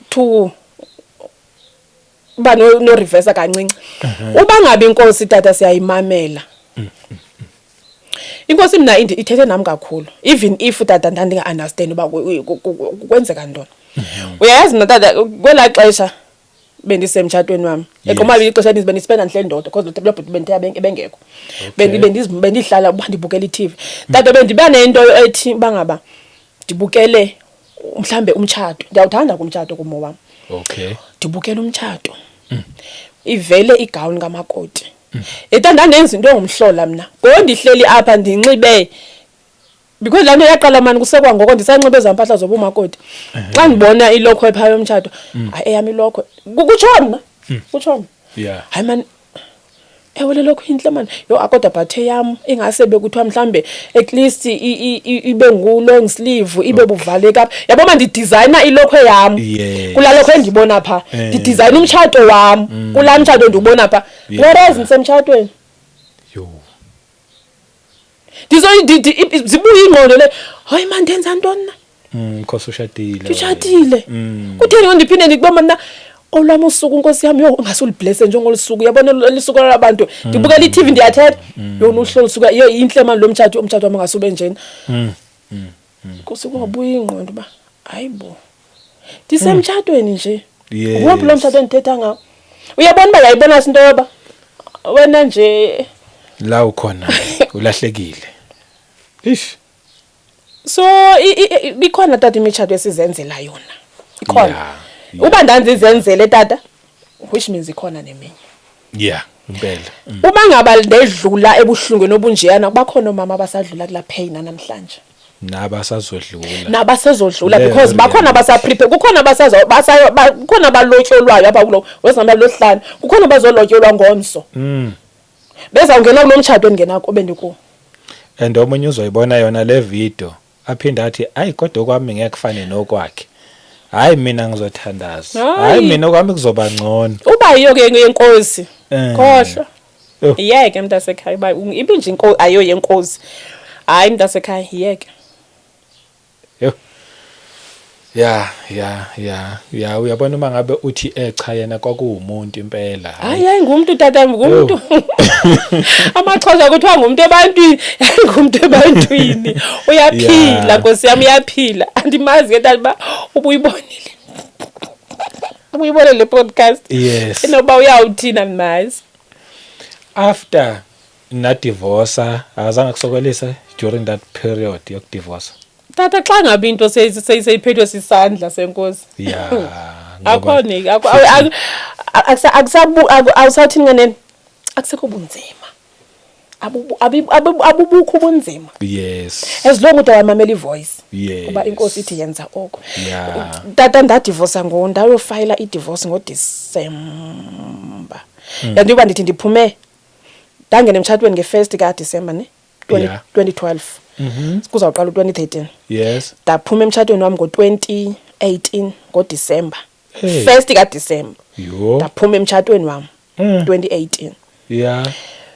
to uba no reverse kancinci, uba ngabe inkosi, tata, siyayimamela inkosi. Mna ithethe nam kakhulu, even if, tata, ndandinga-understand uba kwenzeka ntoni. Uyayazi mna, tata, kwelaa xesha bendisemtshatweni wam, eqoma ixesha elininzi bendispenda ndihleli ndodwa, because lo bhuti bendithe ebengekho. Bendihlala uba ndibukela i-TV, tata, bendiba nento ethi uba ngaba ndibukele mhlambe umtshato. Ndiyawuthanda kumtshato kumo wam. Ndibukele umtshato, ivele igawuni kamakoti. Eta, ndandenza into engumhlola mna ngoku ndihleli apha ndinxibe, because laa nto yaqala mani kusekwangoko ndisanxibe ezaa mpahla zobumakoti. Xa ndibona ilokhwe phaa yomtshato, hayi, eyam ilokhwe, kutsho mna, kutsho mna. Hayi mani, ewe, le lokhwe intle mani. Yho, kodwa but eyam ingase bekuthiwa mhlambe at least ibe ngu-long sleeve, ibe buvaleka apha, yabo ma ndidizayina ilokhwe yam kulaa lokhwe endibona phaa. Ndidizayina umtshato wam kulaa mtshato ndiwubona phaa, whereas ndisemtshatweni. Yo. Zibuye ingqondo le, hayi man, ndenza ntoni na? Cause ushadile. Nditshatile. Kutheni ngo ndiphinde ndikubona mna olwam usuku, nkosi yam, yho, ungase uliblesse njengolu suku, uyabona olu suku lwabantu. Ndibukela i-TV, ndiyathetha, yho, luhle olu suku, yho, intle mani lo mtshato, umtshato wam ungase ube njena. Kusuke wabuya ingqondo uba hayi bo, ndisemtshatweni nje. Nguwuphi lo mtshato endithetha ngawo? Uyabona uba yayibona into yoba wena nje La ukhona ulahlekile. Ish. So ikhona, tata, imitshato esizenzela yona, ikhona. Uba ndandizenzele, tata, which means ikhona neminye. Yeah, impela. Uba ngaba ndedlula ebuhlungwini obunjeyana, bakhona oomama abasadlula kulaa pain namhlanje. Nabasazodlula. Nabasezodlula. Because Because bakhona abasaprepare, kukhona abasazo basayo, kukhona abalotyolwayo apha kulo wezihamba losihlanu, kukhona abazolotyolwa ngomso. Bezawungena kulo mtshato endingena kuwo, bendikuwo. And omunye uzoyibona yona le video, aphinde athi, "Ayi, kodwa kwami ngeke kufane nokwakhe. Hayi, mina ngizothandaza. Hayi. Hayi, mina kwami kuzoba ngcono." Uba yiyo ke yenkosi, khohlwa. Oh. Iyeke, mntasekhaya, uba ibe nje ayo yenkosi, hayi, mntasekhaya, iyeke. Yo. Ya, uyabona uma ngabe uthi echa yena kwakuwumuntu impela. Hayi, hayi, ngumntu, tata, ngumntu. AmaXhosa kuthiwa ngumntu ebantwini, hayi, ngumntu ebantwini, uyaphila. Nkosi yam, uyaphila. Andimazi ke, tata, uba ubuyibonile le podcast. Yes. Enoba uyawuthina, andimazi. After na divorce, azange kusokolise during that period yokudivorce? Tata, xa ngabe into seyiphethwe sisandla senkosi, akho awusawuthini nganene, akusekho bunzima. Abubukho ubunzima. As long ude wamamela ivoice uba inkosi ithi yenza oko. Tata, ndadivosa ngo ndayofayila idivorce ngoDisemba. Yanto uba ndithi ndiphume, ndangena emtshatweni nge-1 kaDisemba ne 20 2012. Kuzawuqala u-2013. Ndaphuma emtshatweni wam ngo-2018 ngoDisemba. Hey. 1 kaDisemba. Yho. Ndaphuma emtshatweni wam 2018.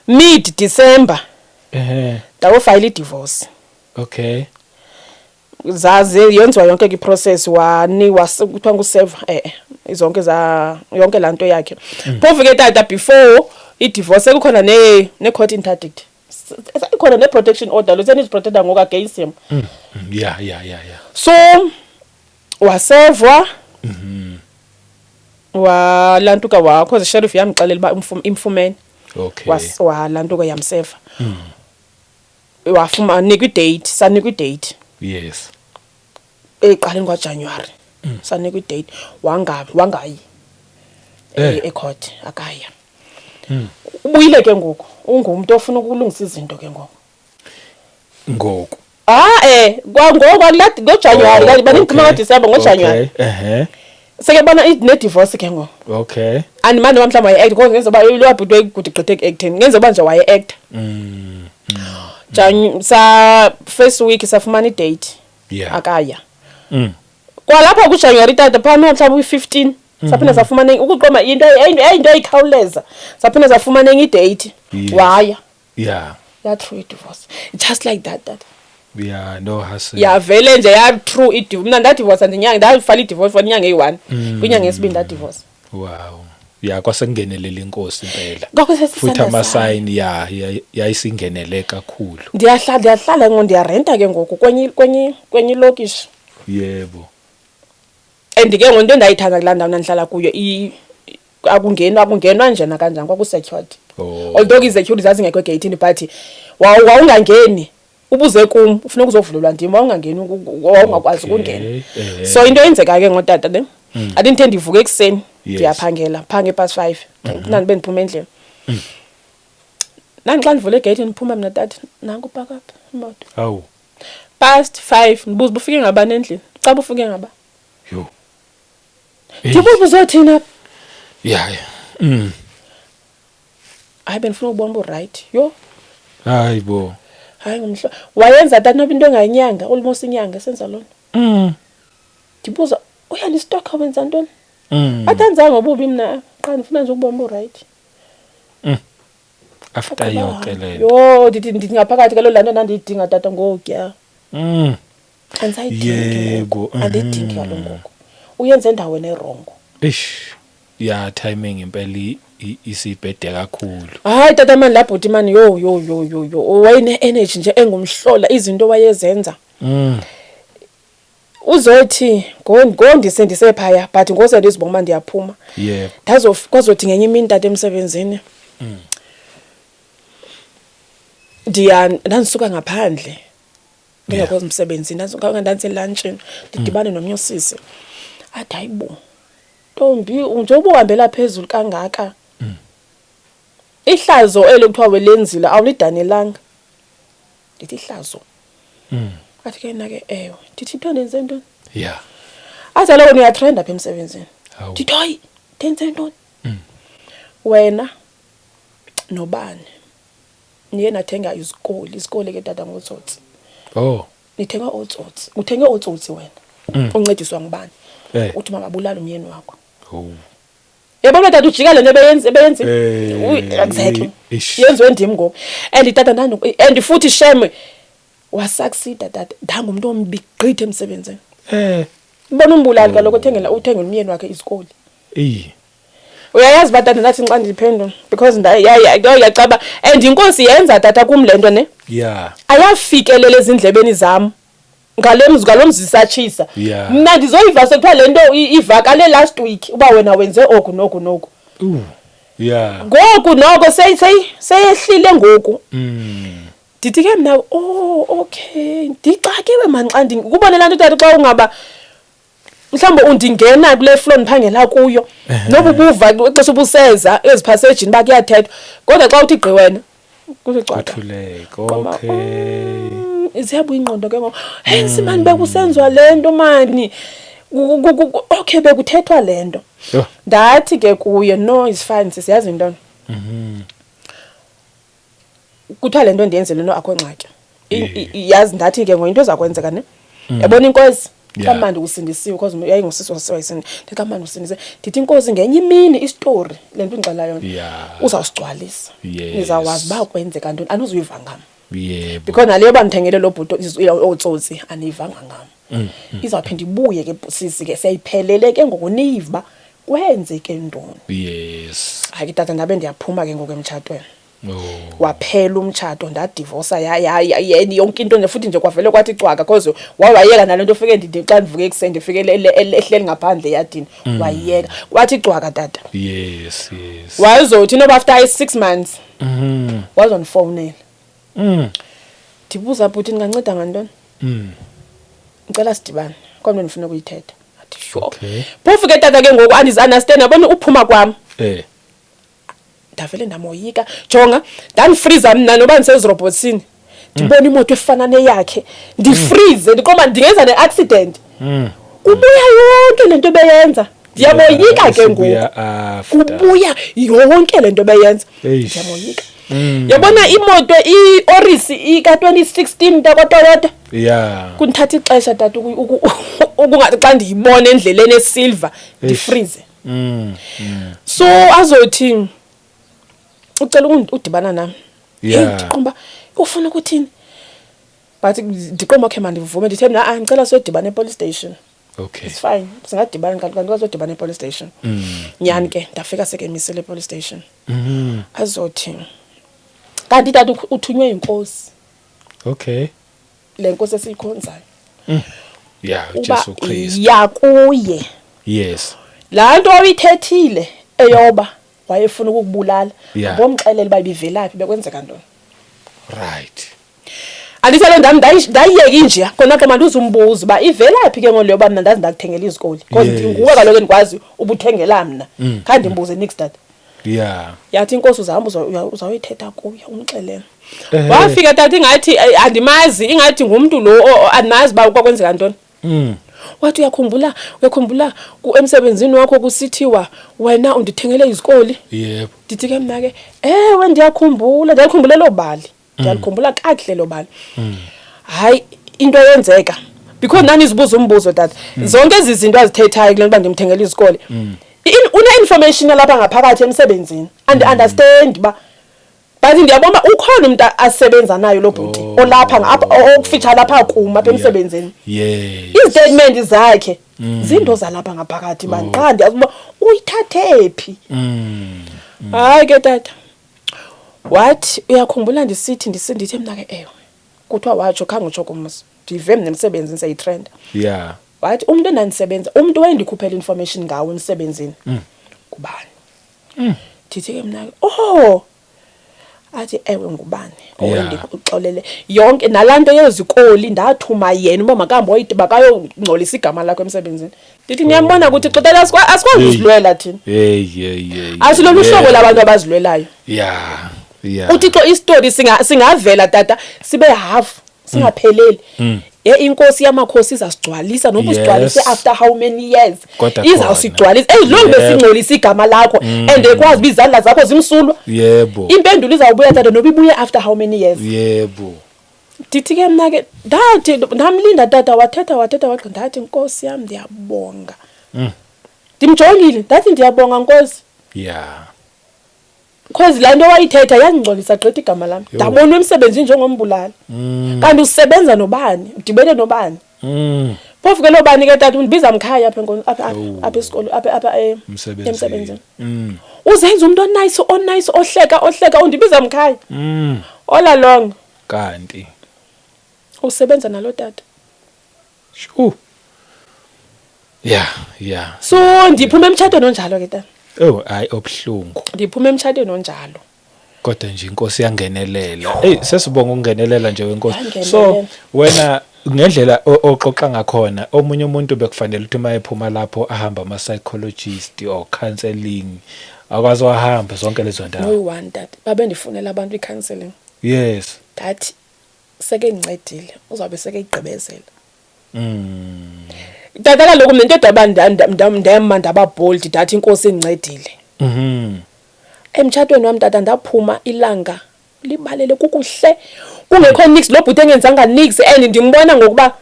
Mid December ndayofayila idivorce. Zaze yenziwa yonke ke iprocess, wanikwa, kuthiwa nguserve zonke za yonke laa nto yakhe. Phofu ke, tata, before idivorce kukhona ne court interdict. Ikhona ne protection order lo seniziprotecta ngoku against him. So wasevwa, walantuka, wa cause sheriff yamxelela uba imfumene. Walantuka, yamseva, wafuma nikwa idate, sanikwa idate. Eqaleni kwaJanuary sanikwa idate, wangayi ecourt, akaya. Ubuyile ke ngoku, ungumntu ofuna ukulungisa izinto ke ngoku. Ngoku. Ah, kwangoku ngoJanuary. Bandigcina ngoDisemba, ngoJanuary. Seke bona ne-divorce ke ngoku. Andimane uba mhlawumbi waye-acta, because ngenza uba lo bhuti wayekude gqithe eku-acteni, ngenza uba nje waye-acta. Sa first week safumana idate. Akaya. Kwalapha kuJanuary, tata, phaa mhlawumbi uyi-15. Saphinda safumana ukuqoma into into eyikhawuleza. Saphinda safumana enye idate. Waya. Ya through i-divorce. Just like that tata. Yeah, no hassle. Ya vele nje ya through i-divorce. Mina ndadivorce ndinyanga ndafala i-divorce for inyanga eyi-1. Kwinyanga yesibini ndadivorce. Wow. Ya, kwasekungenelela inkosi impela. Kwakusesisandla Futhi sayo. ama-sign ya yayisingenele kakhulu. Ndiyahlala ngoku, ndiyarenta ke ngoku kwenye ilokishi. And ke ngoku into endayithanda kulaa ndawo ndandihlala kuyo, akungenwa nje nakanjani, kwakusecured. Although ke izecurity zazingekho egeyithini, but wawungangeni ubuze kum, ufuneka uzovulelwa ndim, wawungangeni, wawungakwazi ukungena. So into eyenzekayo ke ngotata ne, andindithe ndivuka ekuseni, ndiyaphangela phaa nge-past 5, nandibe ndiphuma endlini. Nandixa ndivule egeyithini ndiphuma mna tata, nanku upaka apha imoto. Hawu. Past 5, ndibuza uba ufike ngabani endlini? Caba ufike ngaba? Yho. Ndibuza uzothini apha? Yeah, yeah. Hayi, bendifuna ukubona uba uright. Yho. Hayi bo. Hayi ngumhlo. Wayenza tata noba into engayinyanga, almost inyanga esenza loo nto. Ndibuza, uyandistalka wenza ntoni? Athi andizange ngobubi mna, qha ndifuna nje ukubona uba uright. After Aqala yonke le nto. Yho, ndithi ngaphakathi kaloku laa nto ndandiyidinga tata ngokuya. Andisayidingi ngoku. Andiyidingi kaloku ngoku. Uyenze endaweni erongo. Eish. Ya, timing impela isibhede kakhulu. Hayi tata mani, laa bhuti mani, yho, yho, yho, yho, yho. Wayene-energy nje engumhlola, izinto wayezenza. Uzothi ngondise ndisephaya, but ngose ndizibona uba ndiyaphuma. Kwazothi ngenye imini tata emsebenzini. Ndandisuka ngaphandle. Ndingekho emsebenzini, ndandisuka ndandiselantshini, ndidibane nomnye usisi. Athi hayibo, ntombi, njengoba uhambela phezulu kangaka. Ihlazo eli kuthiwa welenzile awulidanelanga. Ndithi ihlazo. Athi ke yena ke ewe. Ndithi into ndenze ntoni? Athi kaloku wena uyatrenda apha emsebenzini. Hawu. Ndithi hayi, ndenze ntoni? Wena nobani niye nathenga izikoli, izikoli ke tata ngotsotsi. Nithenga ootsotsi, uthenge ootsotsi wena. Uncediswa ngubani? Uthi makabulale umyeni wakho. Yabona tata ujika le nto ebeyenzi? Exactly. Yenziwe ndim ngoku. And tata and futhi shem wasucceeda tata, ndangumntu ombi gqitha emsebenzini. Ubona umbulali kaloku uthengela umyeni wakhe izikoli. Uyayazi uba tata ndathi xa ndiphendula because yacaba and inkosi yenza tata kum le nto ne. Ayafikelela ezindlebeni zam. Ngale mzi, ngalo mzi isatshisa. Mna ndizoyiva sekuthiwa le nto ivakale last week uba wena wenze oku noku noku. Ngoku noko seyehlile ngoku. Ndithi ke mna, oh, okay, ndixakiwe man xa kubone laa nto tata xa ungaba mhlawumbe undingena kule floor ndiphangela kuyo, noba ubuva ixesha ubuseza eziphasejini uba kuyathethwa, kodwa xa uthi gqi wena kuthi cwaka. Kuthuleke, Ngoba, okay. Ziyabuya ingqondo ke ngoku. Hey, mani bekusenziwa le nto mani. Okay, bekuthethwa le nto. Ndathi ke kuye, no, it's fine sisi, yazi intoni? Kuthiwa le nto ndiyenzile no akho ngxaki. Yazi ndathi ke ngoku into eza kwenzeka ne. Yabona inkosi? Kamandi usindisiwe because yayingusisi wasindi. Ndithi kamandi usindisiwe. Ndithi inkosi ngenye imini istory le nto indixela yona. Uzawusigcwalisa. Nizawwazi uba kwenzeka ntoni, anizuyiva ngam. Because nale yoba ndithengele lo bhuti ootsotsi aniyivanga ngam. Izawuphinda ibuye ke sisi ke seyiphelele ke ngoku niyive uba kwenzeke ntoni. Hayi ke tata ndabe ndiyaphuma ke ngoku emtshatweni. Waphela umtshato, ndadivosa, yonke into nje, futhi nje kwavele kwathi cwaka, cause wayeka nale nto ufike xa ndivuke ekuseni ndifike ehleli ngaphandle eyadini. Wayeka. Kwathi cwaka tata. Yes, yes. Wayezothi noba after i-6 months. Wazondifowunela. Ndibuza bhuti ndinganceda ngantoni? Ngicela sidibane. Kodwa ndifuna ukuyithetha. Athi sure. Phofu ke tata ke ngoku andizi-understand, yabona uphuma kwam. Ndavele ndamoyika. Jonga, ndandifriza mna noba ndisezirobhotsini. Ndibona imoto efana neyakhe. Ndifrize, ndiqonda ndingenza ne-accident. Kubuya yonke le nto beyenza. Ndiyamoyika ke ngoku. Isibuya after. Kubuya yonke le nto beyenza. Eish. Ndiyamoyika. Yabona imoto i-Auris ka-2016 takwaToyota. Kundithatha ixesha tata ukungathi xa ndiyibona endleleni esilver, Eish. ndifrize. So azothi ucela udibana nami. Ndiqomba ufuna ukuthini, but ndiqomba okay, mandivume. Ndithe mna, ah, ndicela siyodibana e-police station. It's fine, singadibana kanti kanti siyodibana e-police station. Nyani ke ndafika sekemisile e-police station. Azothi kanti tata uthunywe yinkosi, le nkosi esiyikhonzayo, uba uJesu Kristu. Ya kuye. Laa nto oyithethile eyoba wayefuna ukukubulala, bomxelela uba ibivelaphi, bekwenzeka ntoni. Andithi lo ndam ndayiyeka inje khona xa manduzumbuza uba ivelaphi ke ngoku leyo, uba mna ndazi ndakuthengela izikoli, because nguwe kaloku endikwazi ubuthengela mna. Khange ndimbuze nix, tata. Yathi inkosi uzahamba uzawuyithetha kuye, umxelele. Wafika tata ingathi andimazi, ingathi ngumntu lo andimazi uba kwakwenzeka ntoni. Wathi uyakhumbula emsebenzini wakho kusithiwa wena undithengele izikoli. Ndithi ke mna ke, ewe, ndiyakhumbula, ndiyakhumbula elo bali, ndiyalikhumbula kakuhle elo bali. Hayi, into eyenzeka, because ndandizibuza umbuzo, tata, zonke ezi zinto azithethayo kule nto uba ndimthengela izikole, une-information yalapha ngaphakathi emsebenzini, andi-understand uba, but ndiyabona uba ukhona umntu asebenza nayo lo bhuti olapha apha okufitsha lapha kum apha emsebenzini. Izitatimenti zakhe zinto zalapha ngaphakathi bani, qha ndiyazi uba uyithathe phi. Hayi ke tata, wathi uyakhumbula ndisithi ndithe mna ke ewe, kuthiwa watsho, khange utsho kum mos, ndive mna emsebenzini seyitrenda. Wathi umntu endandisebenza, umntu wayendikhuphela information ngawo emsebenzini ngubani. Ndithi ke mna ke, oh, athi ewe, ngubani owendikuxolele yonke nalaa nto yezikoli, ndathuma yena uba makahambe makayongcolisa igama lakho emsebenzini. Ndithi ndiyambona ukuthi xotata asikwazi uzilwela thina. Hey, hey, hey. Asilolu hlobo labantu abazilwelayo. UThixo isitori singavela tata sibe half, singapheleli. Ye inkosi yamakhosi izasigcwalisa noba usigcwalise after how many years. Kodwa Izawusigcwalisa. As long besingcolisa igama lakho and ekwazi uba izandla zakho zimsulwa. Impendulo izawubuya tata noba ibuye after how many years. Ndithi ke mna ke ndathi ndamlinda tata, wathetha wathetha wagqitha, ndathi nkosi yam ndiyabonga. Ndimjongile ndathi ndiyabonga nkosi. Because laa nto wayithetha yandingcolisa gqitha igama lam. Ndabonwa emsebenzini njengombulali. Kanti usebenza nobani? Udibene nobani? Phofu ke lo bani ke tata undibiza mkhaya apha apha apha esikolweni, apha Emsebenzini. emsebenzini. Uzenza umuntu o-nice o-nice ohleka ohleka, undibiza mkhaya. All along. Kanti usebenza nalo tata. Sure. Yeah. So ndiphuma emtshatweni onjalo ke tata. Oh, hayi, obhlungu. Ndiphuma emtshatweni onjalo. Kodwa nje inkosi yangenelela. Hey, sesibonga ukungenelela nje wenkosi. Yangenelela. So wena ngendlela oxoxa ngakhona, omunye umuntu bekufanele ukuthi uma ephuma lapho ahamba ama psychologist or counseling, akwazi wahamba zonke lezo ndawo. No one, tata. Babe ndifunela abantu i-counseling. Ndathi seke ngincedile, uzawube seke igqibezela. Tata kaloku mina into edaba ndema ndaba bold, ndathi inkosi indincedile. Emtshatweni wami tata ndaphuma ilanga libalele kukuhle, kungekho nix, lo bhuti engenzanga nix, and ndimbona ngokuba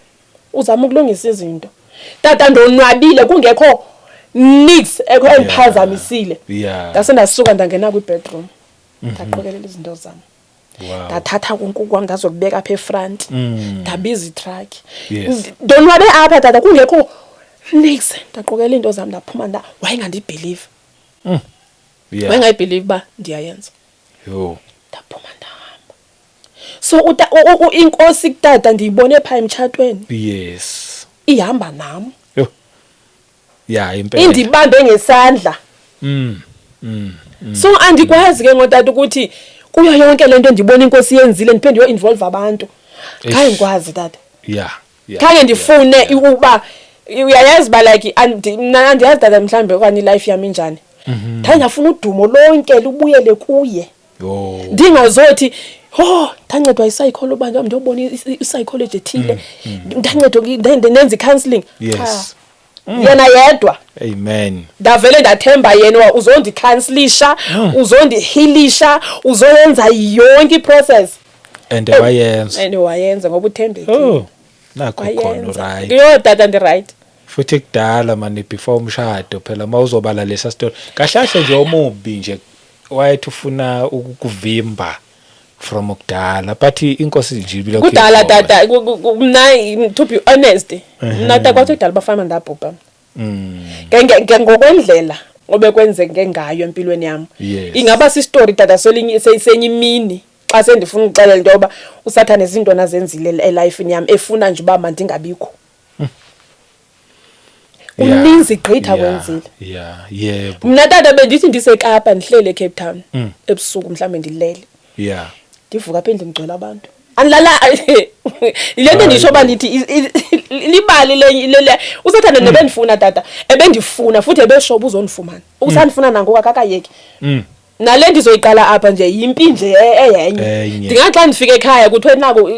uzama ukulungisa izinto. Tata ndonwabile kungekho nix ekho endiphazamisile. Ndase ndasuka ndangena kwi-bedroom. Ndaqokelela izinto zam. Ndathatha konke kwam ndazokubeka apha e-front. Ndabiza i-truck. Ndonwabe apha tata kungekho nix. Ndaqokelela iinto zam ndaphuma, wayengandibelieve. Wayengayibelieve uba ndiyayenza. Ndaphuma ndahamba. So inkosi kutata ndiyibone phaa emtshatweni. Ihamba nam. Yho. Yeah, impela. Indibambe ngesandla. So andikwazi ke ngotata ukuthi kuyo yonke lento ndibona inkosi yenzile ndiphinde ndiyo involve abantu. Khange ngikwazi tata. Khange ndifune ukuba uyayazi ba like mna andiyazi tata mhlambe okanye i-life yami injani. Ndaye ndafuna udumo lonke lubuyele kuye. Ndingazothi oh ndancedwa yi-psychology uba ndiyobona i-psychology ethile. Ndancedwa ndenza i-counseling. Cha. Yena yedwa. Amen. Ndavele ndathemba yena uba uzondicounselisha, uzondihealisha, uzoyenza yonke i-process. And wayenza. And wayenza ngoba uthembekile. Oh, nakho khona Wayenza. right. Yho tata ndi right. Futhi kudala mani before umshado phela mawuzobala lesa story. Kahle kahle nje omubi nje wayethi ufuna ukukuvimba from kudala, but inkosi nje ibilokhu Kudala ikhona. tata, mna, to be honest, mna tata kwathi kudala bafana ndabhubha. Ke ngokwendlela obekwenzeke ngayo empilweni yami, ingaba sistory tata selinye senye imini xa sendifuna ukuxelela into yoba usathane zintoni azenzile elifini yam, efuna nje uba mandingabikho. Kuninzi gqitha kwenzile. Yeah, yebo. Mna tata bendithi ndiseKapa, ndihlele eCape Town ebusuku, mhlawumbe ndilele, ndivuka apha endlini ngigcwele abantu, andilala. Yile nto ndisho uba ndithi libali le usathane nebendifuna tata, ebendifuna futhi ebesho uba uzondifumana, usandifuna nangoku, akakayeki. Nale ndizoyiqala apha nje yimpi nje eyenye. Enye. Ndingathi xa ndifika ekhaya kuthiwe naku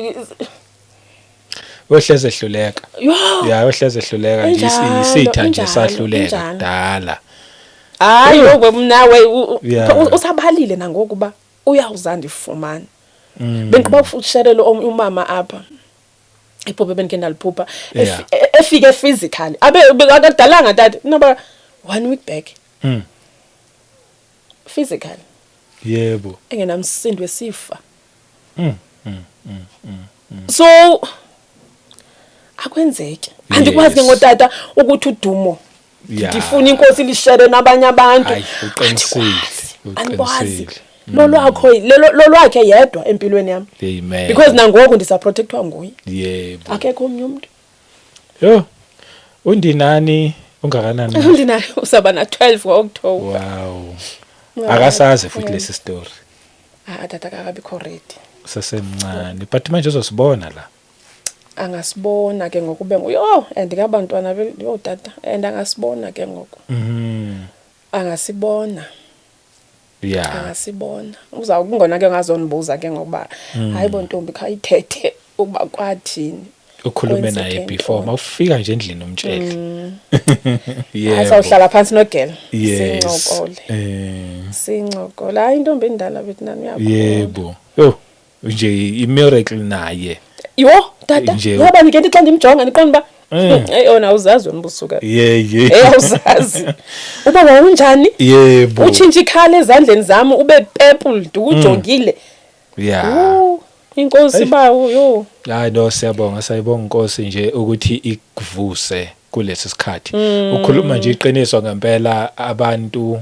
Ohleze ehluleka. Yho. Ya, ohleze ehluleka nje. Injalo, Isitha nje injalo, sahluleka injalo. kudala. Hayi, ngoku mna we Yeah. usabalile nangoku uba uyawuzandifumana. Bendiqhuba ukusherela umama apha iphupha ebendikhe ndaliphupha, efike physically, abe akadalanga tata, noba one week back, physically, engenamsindo wesifa. So akwenzeki, andikwazi ke ngotata ukuthi udumo ndifuna inkosi ilishere nabanye abantu. Hayi, uqinisile, Andikwazi, andikwazi. uqinisile. Lolwakho, lolwakhe yedwa empilweni yam. Amen. Because nangoku ndisaprotectwa nguye. Akekho omnye umntu. Yo. Undinani, ungakanani? Ndinayo, usaba na-12 ngo-October. Wow. Akasazi futhi lesi story. Ah tata, akakabikho ready. Sasemncane. But manje uzosibona la. Angasibona ke ngoku ube yho, and ngabantwana yho tata, and angasibona ke ngoku. Angasibona. Angasibona, uza kungona ke ngazonibuza ke ngokuba hayi bo ntombi, khayithethe ukuba kwathini. Ukhulume Kwenzeke naye before ntoni? mawufika nje endlini umtshele. Hayi, Yebo. sawuhlala phantsi nogela, sincokole. Sincokole. Hayi, intombi endala bethi nani, uyakhula. Yebo. Yo, nje i-miracle naye. Yho tata, yaba ndike ndithi xa ndimjonga ndiqonda uba eyi ona awuzazi wena ubusuka. Yeah. Eyi, awuzazi uba wawunjani. Utshintshe ikhala ezandleni zam ube purple ndikujongile. Inkosi bawo, yho. Hayi no, siyabonga, sayibonga inkosi nje ukuthi ikuvuse kulesi sikhathi. Ukhuluma nje iqiniso ngempela, abantu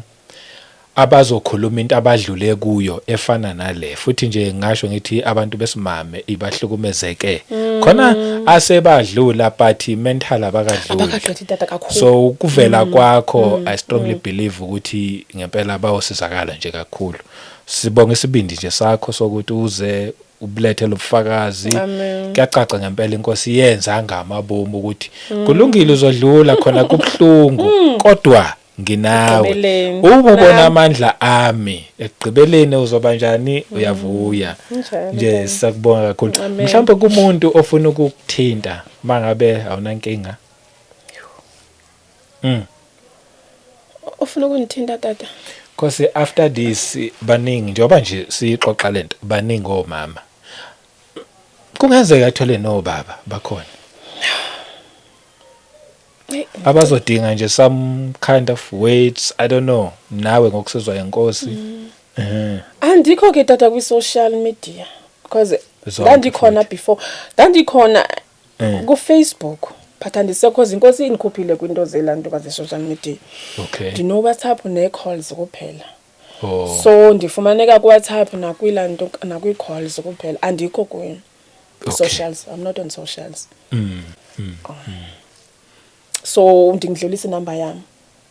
abazokhuluma into abadlule kuyo efana nale, futhi nje ngasho ngithi abantu besimame ibahlukumezeke khona asebadlula, but mental abakadluli. Abakagqithi tata, kakhulu. So ukuvela kwakho, I strongly believe ukuthi ngempela bawusizakala nje kakhulu. Sibonga isibindi nje sakho sokuthi uze ubulethe lobufakazi. Amen. Kuyacaca ngempela inkosi yenza ngamabomu ukuthi kulungile, uzodlula khona, kubhlungu, kodwa nginawe. Ekugqibeleni. Uma ubona Nami. amandla ami ekugqibeleni uzoba njani, uyavuya. Njalo, nje. baba. Siyakubonga kakhulu. Amen. Mhlawumbe kumuntu ofuna ukukuthinta, mangabe awunankinga. Ufuna ukundithinta tata? Cause after this baningi, njengoba nje siyixoxa lento, baningi omama kungenzeka athole nobaba bakhona Eyi, abazodinga nje some kind of weights, I don't know, nawe ngokusizwa inkosi. Andikho ke tata kwi-social media because Zonke ndandikhona futhi. before, ndandikhona ku-Facebook, but andisekho, inkosi indikhuphile kwinto zelantuka ze-social media. Ndino-WhatsApp nee-calls kuphela. So ndifumaneka kuWhatsApp nakwilanto nakwii-calls kuphela, andikho kwi-socials. I'm not on socials. So ndingidlulisa inamba yam.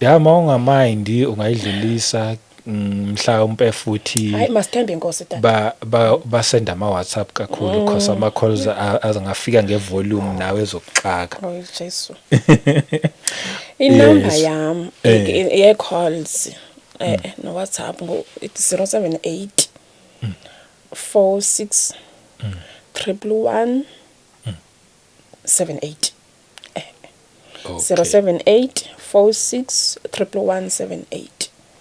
Ya, mawungamindi ungayidlulisa, mhlawumbe futhi. Hayi, masithembe inkosi tata. Ba ba basenda ama WhatsApp kakhulu because ama calls azangafika ngevolume nawe ezokuxaka. Oh Jesu. Inamba yam ye-calls no WhatsApp ngo it's 078 46 111 78. 078 46 111 78.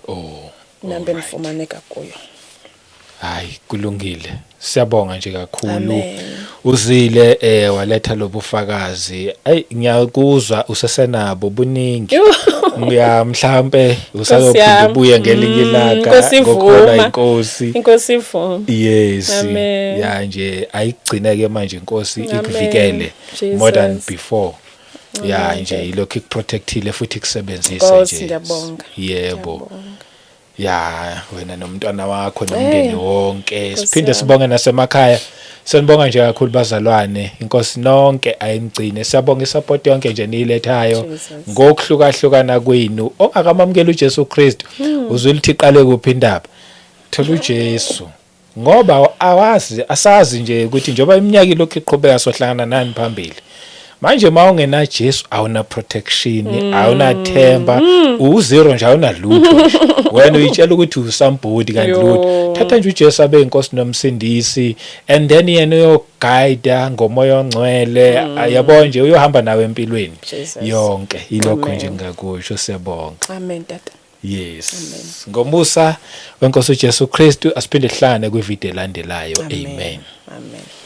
Oh. Inamba endifumaneka kuyo. Hayi kulungile. Siyabonga nje kakhulu. Uzile eh waletha lobufakazi. Ayi ngiyakuzwa usesenabo buningi. Ngiya mhlambe usazophinda ubuye ngelinye mm, ilanga ngokholwa inkosi. Inkosi ivuma. Yes. Ya nje ayigcine ke manje inkosi ikuvikele more than before. Ya nje ilokhu ikuprotectile futhi ikusebenzise nje. Ngiyabonga. Yebo. Ya wena nomntwana wakho nomndeni wonke siphinde sibonge nasemakhaya sanibonga nje kakhulu bazalwane inkosi nonke ayimgcine siyabonga isupport yonke nje niyilethayo ngokuhlukahlukana kwenu ongakamamukela uJesu Kristu hmm. uzwe lithi iqale kuphi indaba thola uJesu Ngoba awazi asazi nje ukuthi njengoba iminyaka ilokhu iqhubeka sohlangana nani phambili. Manje uma ungena Jesu awuna protection, mm. awuna themba, mm. u zero nje awuna lutho nje. Wena uyitshela ukuthi u somebody kanti lutho. Thatha nje uJesu abe inkosi nomsindisi and then yena uyoguide ngomoya ongcwele, mm. yabo nje uyohamba nawe empilweni yonke. Ilokho nje ngingakusho siyabonga. Amen tata. Yes. Amen. Ngomusa wenkosi uJesu Kristu asiphinde sihlangane kwivideo elandelayo. Amen. Amen. Amen.